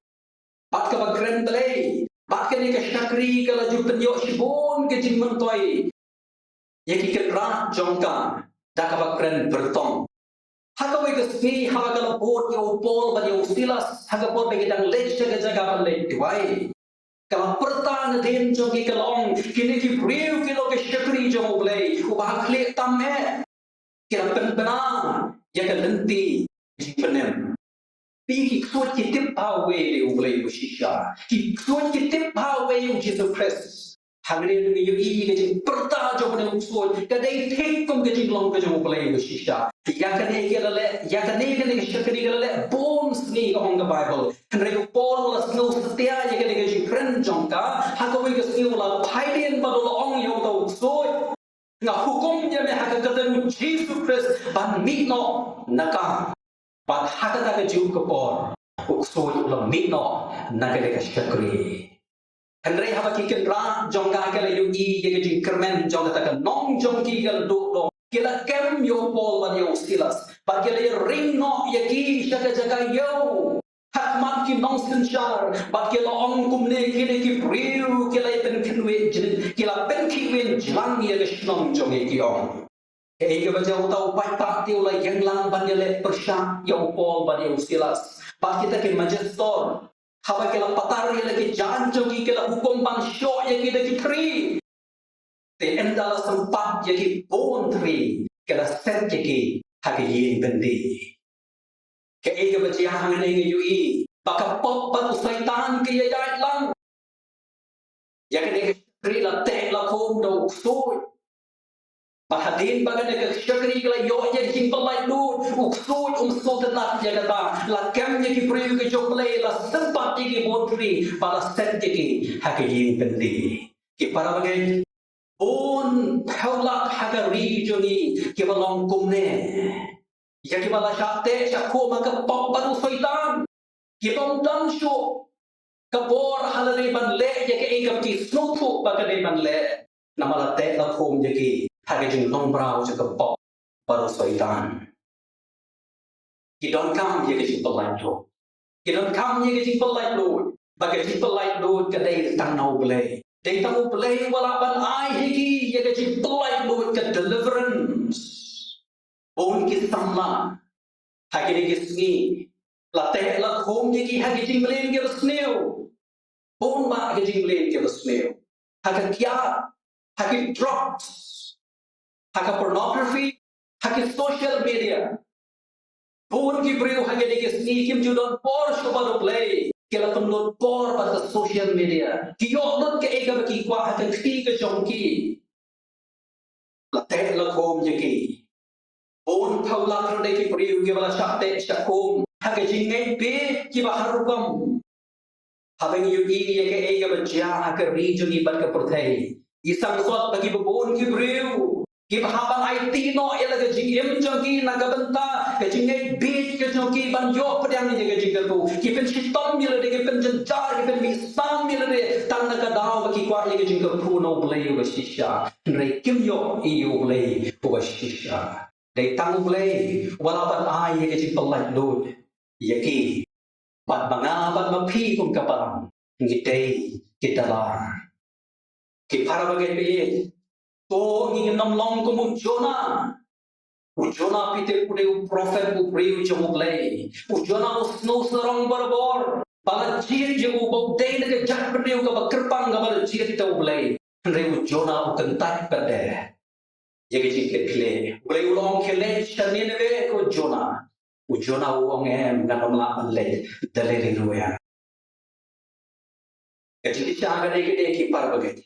bad kaba kren Blei, bad kane ka shakri ka la ju pynïoh shibun ka jingmyntoi ïa ki kynrad jong ka da kaba kren byrtong. Ha kawei ka sngi haba ka la bud ïa u Paul bad ïa u Silas ha ka por ba ki dang leit sha ka jaka ban leit duwai, ka la pyrta nadien jong ki, ka la ong, kine ki briew ki long ki shakri jong U Blei uba ha khlieh tam eh. Ki la pynbna ïa ka lynti jingpynim. Phi, ki ksuid ki tip bha uwei U Blei uba shisha. Ki ksuid ki tip bha uwei U Jisu Khrist. Hangne ngi ïohi ka jingpyrta jong une u ksuid ka dei thik kum ka jinglong ka jong U Blei uba shisha. Ïa kane ka la leh, ïa kane, kane ka shakri ka la leh bun sngi, ka ong ka Baibl. Hynrei u Paul u la sngew satia ïa kane ka jingkren jong ka. Ha kawei ka sngi u la phai dien bad u la ong ïa uta u ksuid, nga hukum ïa me ha ka kyrteng U Jisu Khrist ban mih noh na ka. Bad ha kata ka juh ka por u ksuid u la mih noh na kane ka shakri. Hynrei haba ki kynrad jong ka ki la ïohi ïa ka jingkyrmen jong kata ka nong jong ki ka la duh doh, ki la kem ïa u Paul bad ïa u Silas bad ki la ïaring noh ïa ki sha ka jaka ïew. Ha khmat ki nongsynshar bad ki la ong kumne, kine ki briew ki la pynkhih win jl-, ki la pynkhih win jlang ïa ka shnong jong ngi, ki ong. Kaei kaba jia, uta u paidbah te u la ïeng lang ban ïaleh pyrshah ïa u Paul bad ïa u Silas. Bad kita ki majistor, haba ki la patar ïa la ki jaiñ jong ki, ki la hukum ban shoh ïa ki da ki thri. Te ynda la sympat ïa ki bun thri, ka la set ïa ki ha ka ïing byndi. Kaei kaba jia hangne ngi ïohi ba ka pop bad u Soitan ki ïaid lang. Ïa kane ka shakri la teh la khum da u ksuid. Bad hadien ba kane ka shakri ka la ïoh ïa ka jingpynlaitluid, u ksuid um sngewtynnat ïa kata. La kem ïa ki briew ki jong U Blei, la sympat ïa ki bun thri, bad la set ïa ki ha ka ïing byndi. Ki para bangeit, bun phew lak ha ka ri jong ngi kiba long kumne. Ïa kiba la shah teh shah khum ha ka pop bad u Soitan. Ki bym don shuh ka bor ha lade ban leh ïa kaei kaba ki sngewthuh ba ka dei ban leh. Namar la teh la khum ïa ki ha ka jinglong mraw jong ka pop bad u Soitan. Ki donkam ïa ka jingpynlaitluid. Ki donkam ïa ka jingpynlaitluid. Ba ka jingpynlaitluid ka dei tang na U Blei. Dei tang U Blei uba lah ban ai ha ki ïa ka jingpynlaitluid, ka deliverance. Bun ki samla ha kine ki sngi la teh la khum ïa ki ha ki jingmlien kiba sniew. Bun bah ki jingmlien kiba sniew. Ha ka kiad, ha ki drugs, ha ka pornography, ha ki social media. Bun ki briew ha kine ki sngi kim ju don por shuh bad U Blei, ki la pynlut por bad ka social media. Ki ïoh lut kaei kaba ki kwah ha ka kti ka jong ki. La teh la khum ïa ki. Bun phew lak ruh de ki briew kiba la shah teh shah khum ha ka jingngeit bieit kiba har rukom. Haba ngi ïohi ïa kaei kaba jia ha ka ri jong ngi bad ka pyrthei, ngi sangsot ba kiba bun ki briew kiba hap ban aiti noh ïa la ka jingim jong ki na ka bynta ka jingngeit bieit ka jong ki ban ïoh pdiang ïa ka jingkyrkhu. Ki pynshitom ïa lade, ki pynjynjar, ki pynmih sam ïa lade tang na ka daw ba ki kwah ïa ka jingkyrkhu na U Blei uba shisha. Hynrei kim ïoh ïa U Blei uba shisha. Dei tang U Blei uba lah ban ai ïa ka jingpynlaitluid ïa ki. Bad ma nga bad ma phi kum ka balang ngi dei ki dalar. Ki para bangeit, to ngin ym long kum u Jonah. U Jonah, phi tip, u dei u prophet, u briew jong U Blei. U Jonah u sngewsarong barabor ba la jied ïa u, ba u dei na ka jaitbynriew kaba kyrpang kaba la jied da U Blei. Hynrei u Jonah u kyntait pat de ïa ka jingkitkhlieh. U Blei u la ong, khie leit sha Nineveh, ko Jonah. U Jonah u ong, em, ngan ym lah ban leit da lade ruh ïa. Ka jingkitkhlieh ka dei, ka dei, ki para bangeit.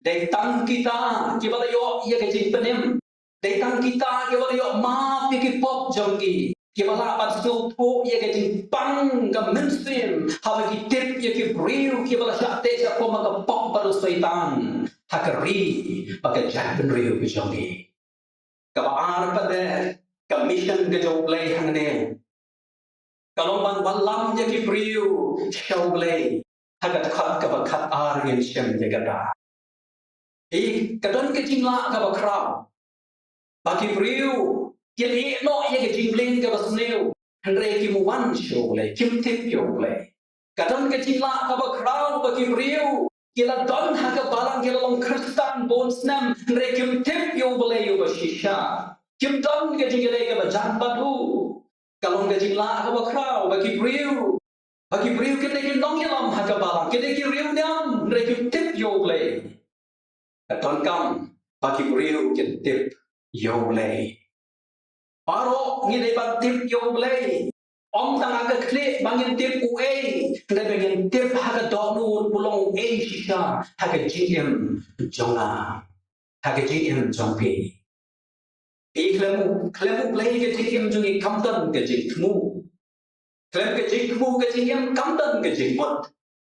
Dei tang kita kiba la ïoh ïa ka jingpynim. Dei tang kita kiba la ïoh map ïa ki pop jong ki, kiba lah ban sngewthuh ïa ka jingpang ka mynsiem haba ki tip ïa ki briew kiba la shah teh shah khum ha ka pop bad u Soitan ha ka ri bad ka jaitbynriew ka jong ki. Kaba ar pat de, ka mission ka jong U Blei hangne ka long ban wallam ïa ki briew sha U Blei. Ha ka dkhot kaba khatar ngin shem ïa kata. Ei, ka don ka jinglah kaba khraw ba ki briew kin ïeh noh ïa ka jingmlien kaba sniew, hynrei kim wan sha U Blei, kim tip ïa U Blei. Ka don ka jinglah kaba khraw ba ki briew ki la don ha ka balang, ki la long Khristan bun snem, hynrei kim tip ïa U Blei uba shisha. Kim don ka jingïadei kaba jan bad u. Ka long ka jinglah kaba khraw ba ki briew, ba ki briew kine ki nongïalam ha ka balang, kine ki riewniam, hynrei kim tip ïa U Blei. Ka donkam ba ki briew kin tip ïa U Blei. Baroh ngi dei ban tip ïa U Blei. Ym tang ha ka khlieh ba ngin tip uei, hynrei ba ngin tip ha ka dohnud u long uei shisha ha ka jingim jong nga, ha ka jingim jong phi. Phi khlem, khlem U Blei ka jingim jong ngi kam don ka jingthmu. Khlem ka jingthmu ka jingim kam don ka jingmut.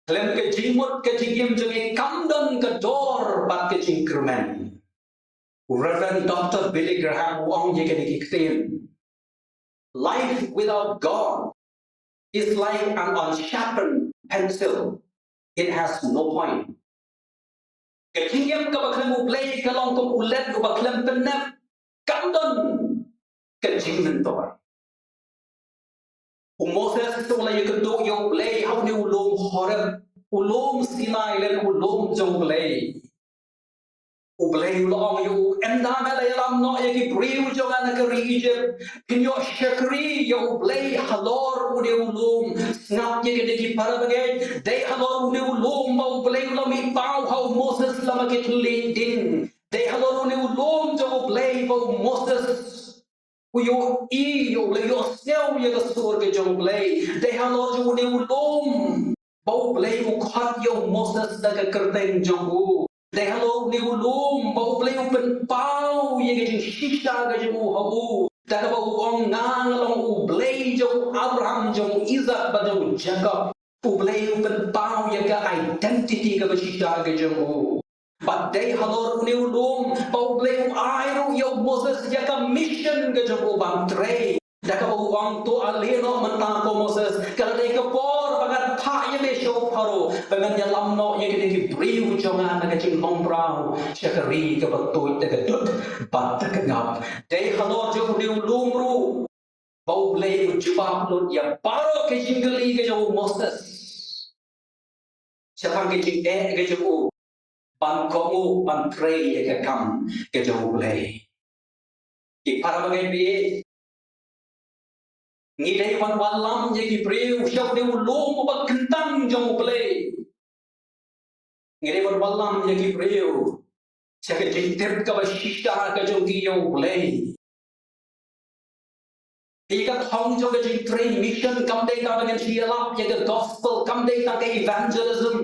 Khlem ka jingmut ka jingim jong ngi kam don ka dor bad ka jingkyrmen. U Reverend Doctor Billy Graham u ong ïa kine ki ktien: Life without God is like an unsharpened pencil. It has no point. Ka jingim kaba khlem U Blei ka long kum u led uba khlem pynnep, kam don ka jingmyntoi. U Moses u la ïakynduh ïa U Blei ha une u lum Horeb, u lum Sinai lane u lum jong U Blei. U Blei u la ong ïa u, ynda me la ïalam noh ïa ki briew jong nga na ka ri Egypt, phin ïoh shakri ïa U Blei halor une u lum. Sngap ïa kane, ki para bangeit, dei halor une u lum ba U Blei u la mih paw ha u Moses lem bad ki thylliej ding. Dei halor une u lum jong U Blei ba u Moses u ïohi ïa U Blei, u ïohsngew ïa ka sur ka jong U Blei. Dei halor jong une u lum ba U Blei u khot ïa u Moses da ka kyrteng jong u. Dei halor une u lum ba U Blei u pynpaw ïa ka jingshisha ka jong u ha u, da kaba u ong, nga nga long U Blei jong u Abraham, jong u Isak bad jong u Jakob. U Blei u pynpaw ïa ka identity kaba shisha ka jong u. Bad dei halor une u lum ba U Blei u ai ruh ïa u Moses ïa ka mission ka jong u ban trei. Da kaba u ong, to ale noh mynta ko Moses, ka la dei ka por ba ngan phah ïa me sha u Pharaoh, ba ngan ïalam noh ïa kine ki briew jong nga na ka jinglong mraw sha ka ri kaba tuid da ka dud bad da ka ngap. Dei halor jong une u lum ruh ba U Blei u jubab lut ïa baroh ka jingkylli ka jong u Moses shaphang ka jingeh ka jong u ban kohnguh ban trei ïa ka kam ka jong U Blei. Ki para bangeit, ngi dei ban wallam ïa ki briew sha une u lum uba kyntang jong U Blei. Ngi dei ban wallam ïa ki briew sha ka jingtip kaba shisha ka jong ki ïa U Blei. Ïa ka thong jong ka jingtrei mission kam dei tang ba ngin shu ïalap ïa ka gospel, kam dei tang ka evangelism.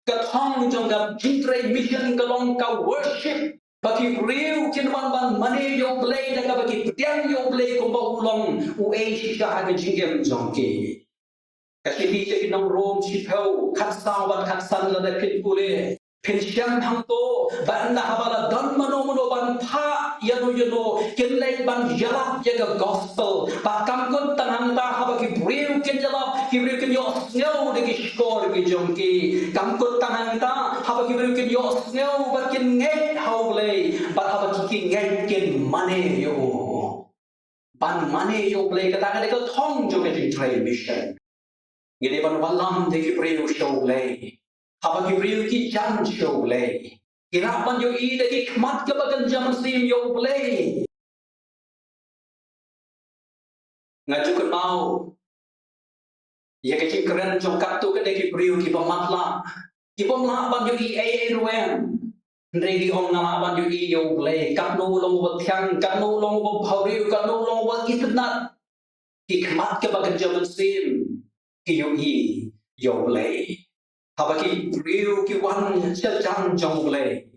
Ka thong jong ka jingtrei mission ka long ka worship, ba ki briew kin wan ban mane ïa U Blei da kaba ki pdiang ïa U Blei kumba u long uei shisha ha ka jingim jong ki. Ka shithi sha ki nong Rom shiphew, khatsaw bad khatsan, lada phin pule, phin shem hangto ba ynda haba la don mano mano ban phah ïano ïano, kin leit ban ïalap ïa ka gospel. Bad kam kut tang hangta, haba ki briew kin ïalap, ki briew kin ïohsngew da ki shkor ki jong ki. Kam kut tang hangta, haba ki briew kin ïohsngew bad kin ngeit ha U Blei, bad haba ki, ki ngeit kin mane ïa u. Ban mane ïa U Blei, kata ka dei ka thong jong ka jingtrei mission. Ngi dei ban wallam da ki briew sha U Blei. Haba ki briew ki jan sha U Blei, ki lah ban ïohi da ki khmat kaba kynja mynsiem ïa U Blei. Nga ju kynmaw ïa ka jingkren jong katto katne ki briew kiba matlah, kibym lah ban ïohi ei ei ruh em. Hynrei ki ong, nga lah ban ïohi ïa U Blei, katno u long uba thiang, katno u long uba bhabriew, katno u long uba itynnad. Ki khmat kiba kynja mynsiem ki ïohi ïa U Blei. Haba ki briew ki wan sha jan jong U Blei,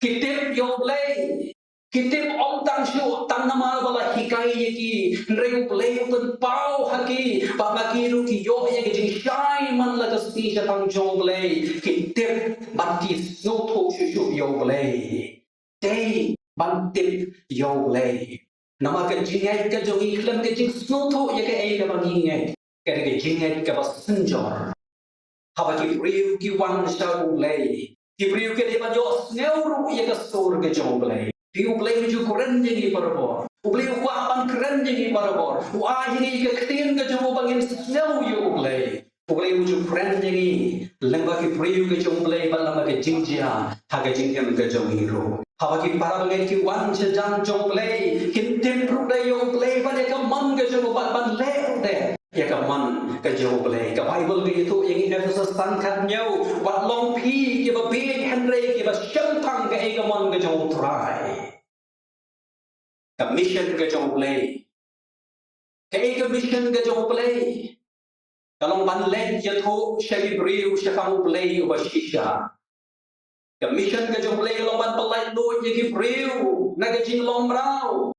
ki tip ïa U Blei. Ki tip ym tang shuh tang namar ba la hikai ïa ki, hynrei U Blei u pynpaw ha ki, bad ma ki ruh ki ïoh ïa ka jingshai man la ka sngi shaphang jong U Blei. Ki tip bad ki sngewthuh shuh shuh ïa U Blei. Dei ban tip ïa U Blei. Namar ka jingngeit ka jong ngi khlem ka jingsngewthuh ïa kaei kaba ngi ngeit, ka dei ka jingngeit kaba synjor. Haba ki briew ki wan sha U Blei, ki briew ki dei ban ïohsngew ruh ïa ka sur ka jong U Blei. Phi, U Blei u ju kren ïa ngi barabor. U Blei u kwah ban kren ïa ngi barabor. U ai ïa ngi ka ktien ka jong u ba ngin sngew ïa U Blei. U Blei u ju kren ïa ngi lyngba ki briew ka jong U Blei bad lyngba ka jingjia ha ka jingim ka jong ngi ruh. Haba ki para bangeit ki wan sha jan jong U Blei, kin tip ruh da ïa U Blei bad ïa ka mon ka jong u, bad ban leh ruh da ïa ka mon ka jong U Blei. Ka Baibl ka ïathuh ïa ngi, Ephesos san khathynñiew, wat long phi kiba bieit hynrei kiba shemphang kaei ka mon ka jong U Trai. Ka mission ka jong U Blei. Kaei ka mission ka jong U Blei? Ka long ban leit ïathuh sha ki briew shaphang U Blei uba shisha. Ka mission ka jong U Blei ka long ban pyllait luid ïa ki briew na ka jinglong mraw,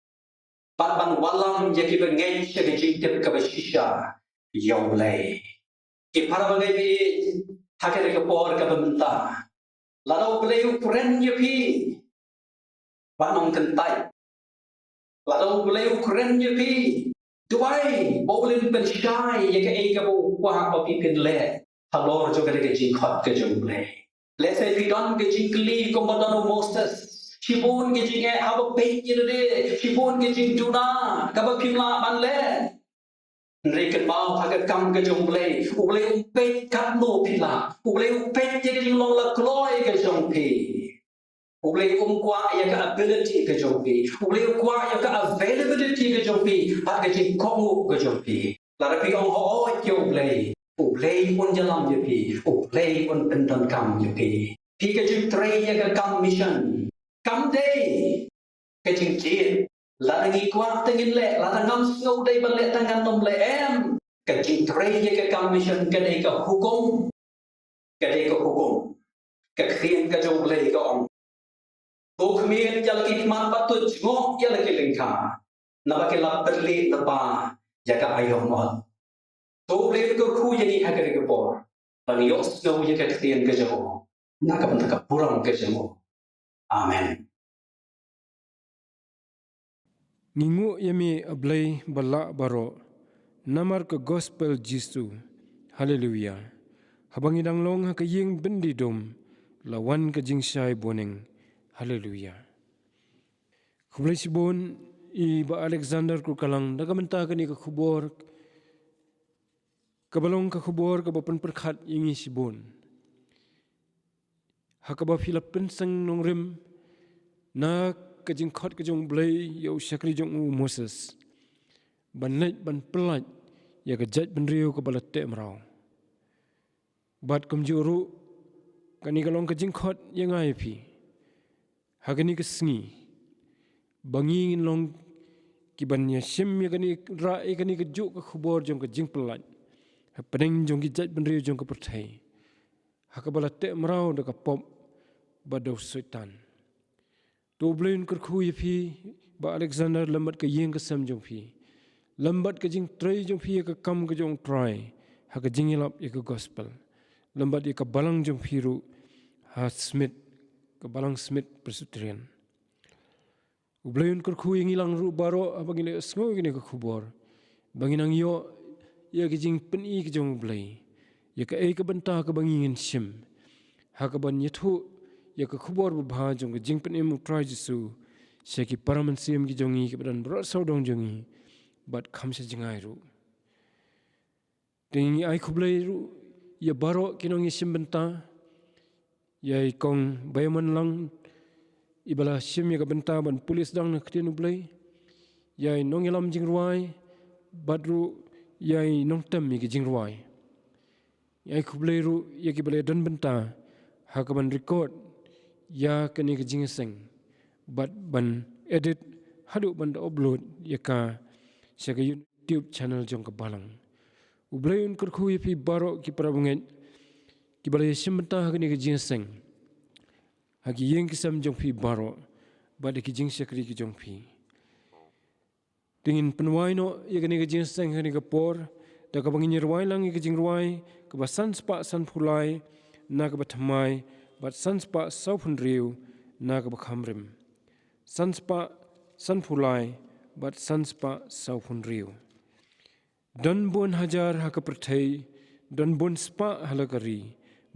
bad ban wallam ïa kiba ngeit sha ka jingtip kaba shisha ïa U Blei. Ki para bangeit, ha kane ka por kaba mynta, lada U Blei u kren ïa phi, wat nym kyntait. Lada U Blei u kren ïa phi, duwai ba u leit pynshai ïa kaei kaba u kwah ba phi phin leh halor jong kane ka jingkhot ka jong U Blei. Lehse phi don ka jingkylli kumba don u Moses. Shibun ka jingeh haba peit ïa lade, shibun ka jingduna kaba phim lah ban leh. Hynrei kynmaw, ha ka kam ka jong U Blei, U Blei um peit katno phi lah. U Blei u peit ïa ka jinglong la kloi ka jong phi. U Blei um kwah ïa ka ability ka jong phi. U Blei u kwah ïa ka availability ka jong phi bad ka jingkohnguh ka jong phi. Lada phi ong hooid ïa U Blei, U Blei un ïalam ïa phi. U Blei un pyndonkam ïa phi. Phi ka jingtrei ïa ka kam mission. Kam dei ka jingjied, lada ngi kwah te ngin leh, lada ngam sngew dei ban leh te ngan nym leh, em. Ka jingtrei ïa ka kam mission ka dei ka hukum. Ka dei ka hukum. Ka ktien ka jong U Blei ka ong, ko khmih ïa la ki khmat bad to jngoh ïa la ki lyngkha, naba ki la pynlih lypa ïa ka aïom ot. To U Blei un kyrkhu ïa ngi ha kane ka por ban ïohsngew ïa ka ktien ka jong u na ka bynta ka burom ka jong u. Amen. Ngi nguh ïa me, A Blei ba lah baroh, namar ka gospel Jisu. Haleluya. Haba ngi dang long ha ka ïing byndi dum, la wan ka jingshai bneng. Haleluya. Khublei shibun i Bah Alexander Kurkalang da ka bynta kane ka khubor, kaba long ka khubor kaba pynpyrkhat ïa ngi shibun. Ha kaba phi la pynseng nongrim na ka jingkhot ka jong U Blei ïa u shakri jong u Moses ban leit ban pyllait ïa ka jaitbynriew kaba la teh mraw. Bad kumjuh ruh kane ka long ka jingkhot ïa nga ïa phi ha kane ka sngi, ba ngi ngin long ki ban ïa shim ïa kane, rah ïa kane kajuh ka khubor jong ka jingpyllait hapdeng jong ki jaitbynriew jong ka pyrthei ha kaba la teh mraw da ka pop bad da u Soitan. To U Blei un kyrkhu ïa phi Bah Alexander lem bad ka ïing ka sem jong phi, lem bad ka jingtrei jong phi ïa ka kam ka jong U Trai ha ka jingïalap ïa ka gospel, lem bad ïa ka balang jong phi ruh ha Smit, ka balang Smit Presbyterian. U Blei un kyrkhu ïa ngi lang ruh baroh haba ngi la sngew ïa kane ka khubor, ba ngin nang ïoh ïa ka jingpyni ka jong U Blei ïa kaei ka bynta kaba ngi ngin shim ha kaban ïathuh ïa ka khubor babha jong ka jingpynim U Trai Jisu sha ki para mynsiem ki jong ngi, kiba don baroh sawdong jong ngi bad kham sha jngai ruh. Te ngi ai khublei ruh ïa baroh ki nongïashim bynta, ïa i Kong Baiamanlang iba la shim ïa ka bynta ban pule sdang na ka ktien U Blei, ïa i nongïalam jingrwai bad ruh ïa i nongtem ïa ki jingrwai. Ngi ai khublei ruh ïa kiba la don bynta ha kaban record ïa kane ka jingïaseng bad ban edit haduh ban da upload ïa ka sha ka YouTube channel jong ka balang. U Blei un kyrkhu ïa phi baroh ki para bangeit kiba la ïashim bynta ha kane ka jingïaseng, ha ki ïing ki sem jong phi baroh bad ha ki jingshakri ki jong phi. Te ngin pynwai noh ïa kane ka jingïaseng ha kane ka por da kaba ngin ïa rwai lang ïa ka jingrwai kaba san spah sanphew lai na kaba thymmai bad san spah sawphew hynriew na kaba khamrim. San spah sanphew lai bad san spah sawphew hynriew. Don bun hajar ha ka pyrthei, don bun spah ha la ka ri,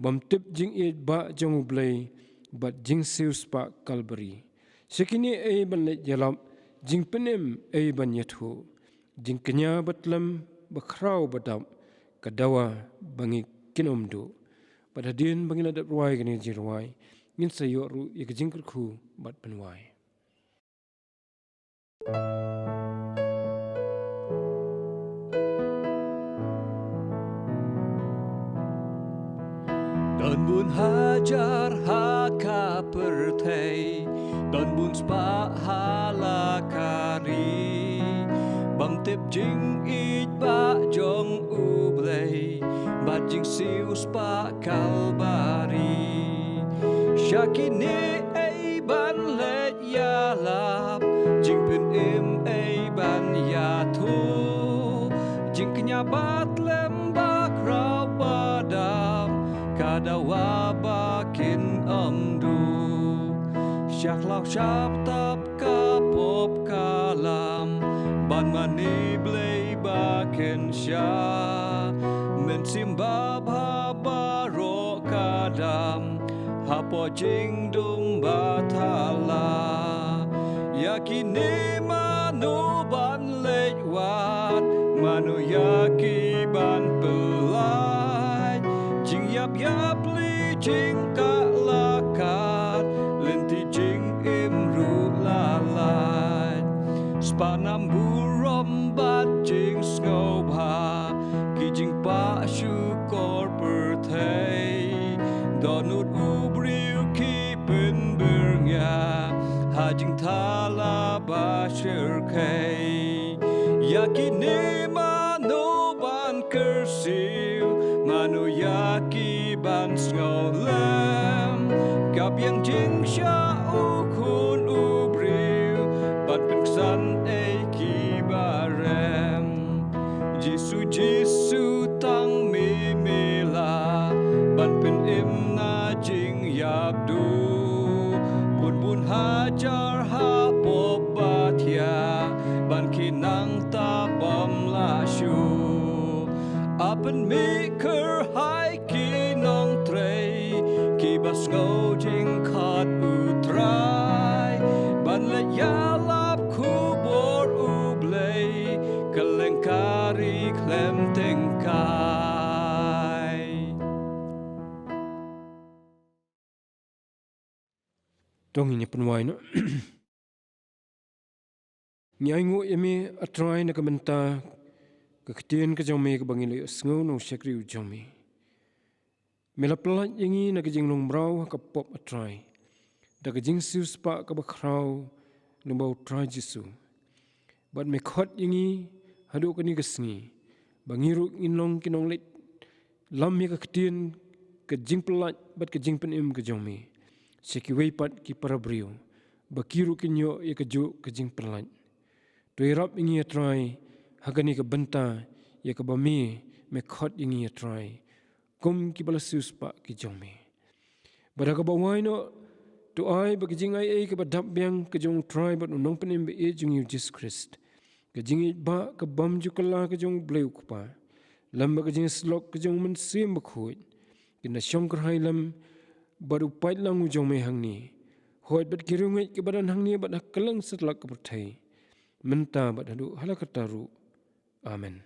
bym tip jingïeit bah jong U Blei bad jingsiewspah Kalbari. Sha kine ei ban leit ïalap, jingpynim ei ban ïathuh, jingkñia ba tlem ba khraw ba dap, ka dawa ba ngi kin ym duh. Bad hadien ba ngin la dep rwai kane ka jingrwai, ngin sa ïoh ruh ïa ka jingkyrkhu bad pynwai. Don bun hajar ha ka pyrthei, don bun spah ha la ka ri, bym tip jingïeit bah jong U Blei bad jingsiewspah Kalbari. Sha kine ei ban leit ïalap, jingpynim ei ban ïathuh, jingkñia ba tlem ba khraw ba dap, ka dawa ba kin ym duh. Sha khlaw sha btap ka pop ka lam, ban mane Blei ba kin sha, mynsiem babha baroh ka dam hapoh jingdum bathala. Ïa kine mano ban leit wad, mano ïa ki ban pyllait? Jingïap ïapli, jingkah la kat, lynti jingim ruh la lait. Spah nam burom bad jingsngewbha, ki jingpah shukor pyrthei. Dohnud u briew ki pynbyrngia, Ïa kine mano ban kyrsiew, mano ïa ki ban sngewlem? Ka biang jingshah u khun u briew, ban pynksan ei ki ba rem. Jisu, Jisu, tang me me lah ban pynim na jingïap duh. Bun bun hajar ha pop ba thiah, ban khie nangta bym lah shuh. Ap pynmih kyrhai ki nongtrei, ki ba sngew jingkhot u Trai, ban leit ïalap khubor u Blei, kylleng ka ri khlem tyngkai. To ngin ïa pynwai noh. Ngi ainguh ïa me, A Trai, na ka bynta ka ktien ka jong me kaba ngi la ïohsngew na u shakri u jong me. Me la pyllait ïa ngi na ka jinglong mraw ha ka pop, A Trai, da ka jingsiewspah kaba khraw lyngba u Trai Jisu. Bad me khot ïa ngi haduh kane ka sngi, ba ngi ruh ngin long ki nongleit lam ïa ka ktien ka jingpyllait bad ka jingpynim ka jong me sha kiwei pat ki para briew, ba ki ruh kin ïoh ïa kajuh ka jingpyllait. To ïarap ïa ngi, A Trai, ha kane ka bynta ïa kaba me, me khot ïa ngi, A Trai, kum ki ba la siewspah ki jong me. Bad ha kaba wai noh, to ai ba ka jingaiei kaba dap biang ka jong u Trai bad u Nongpynim ba ïeit jong ngi u Jisu Khrist, ka jingïeit ba ka bym ju kylla ka jong u Blei u Kpa, lem bad ka jingïasyllok ka jong u Mynsiem Bakhuid, kin da shongkyrhai lem bad u paidlang u jong me hangne, hooid bad ki riewngeit kiba don hangne bad ha kylleng satlak ka pyrthei, mynta bad haduh hala karta ruh. Amen.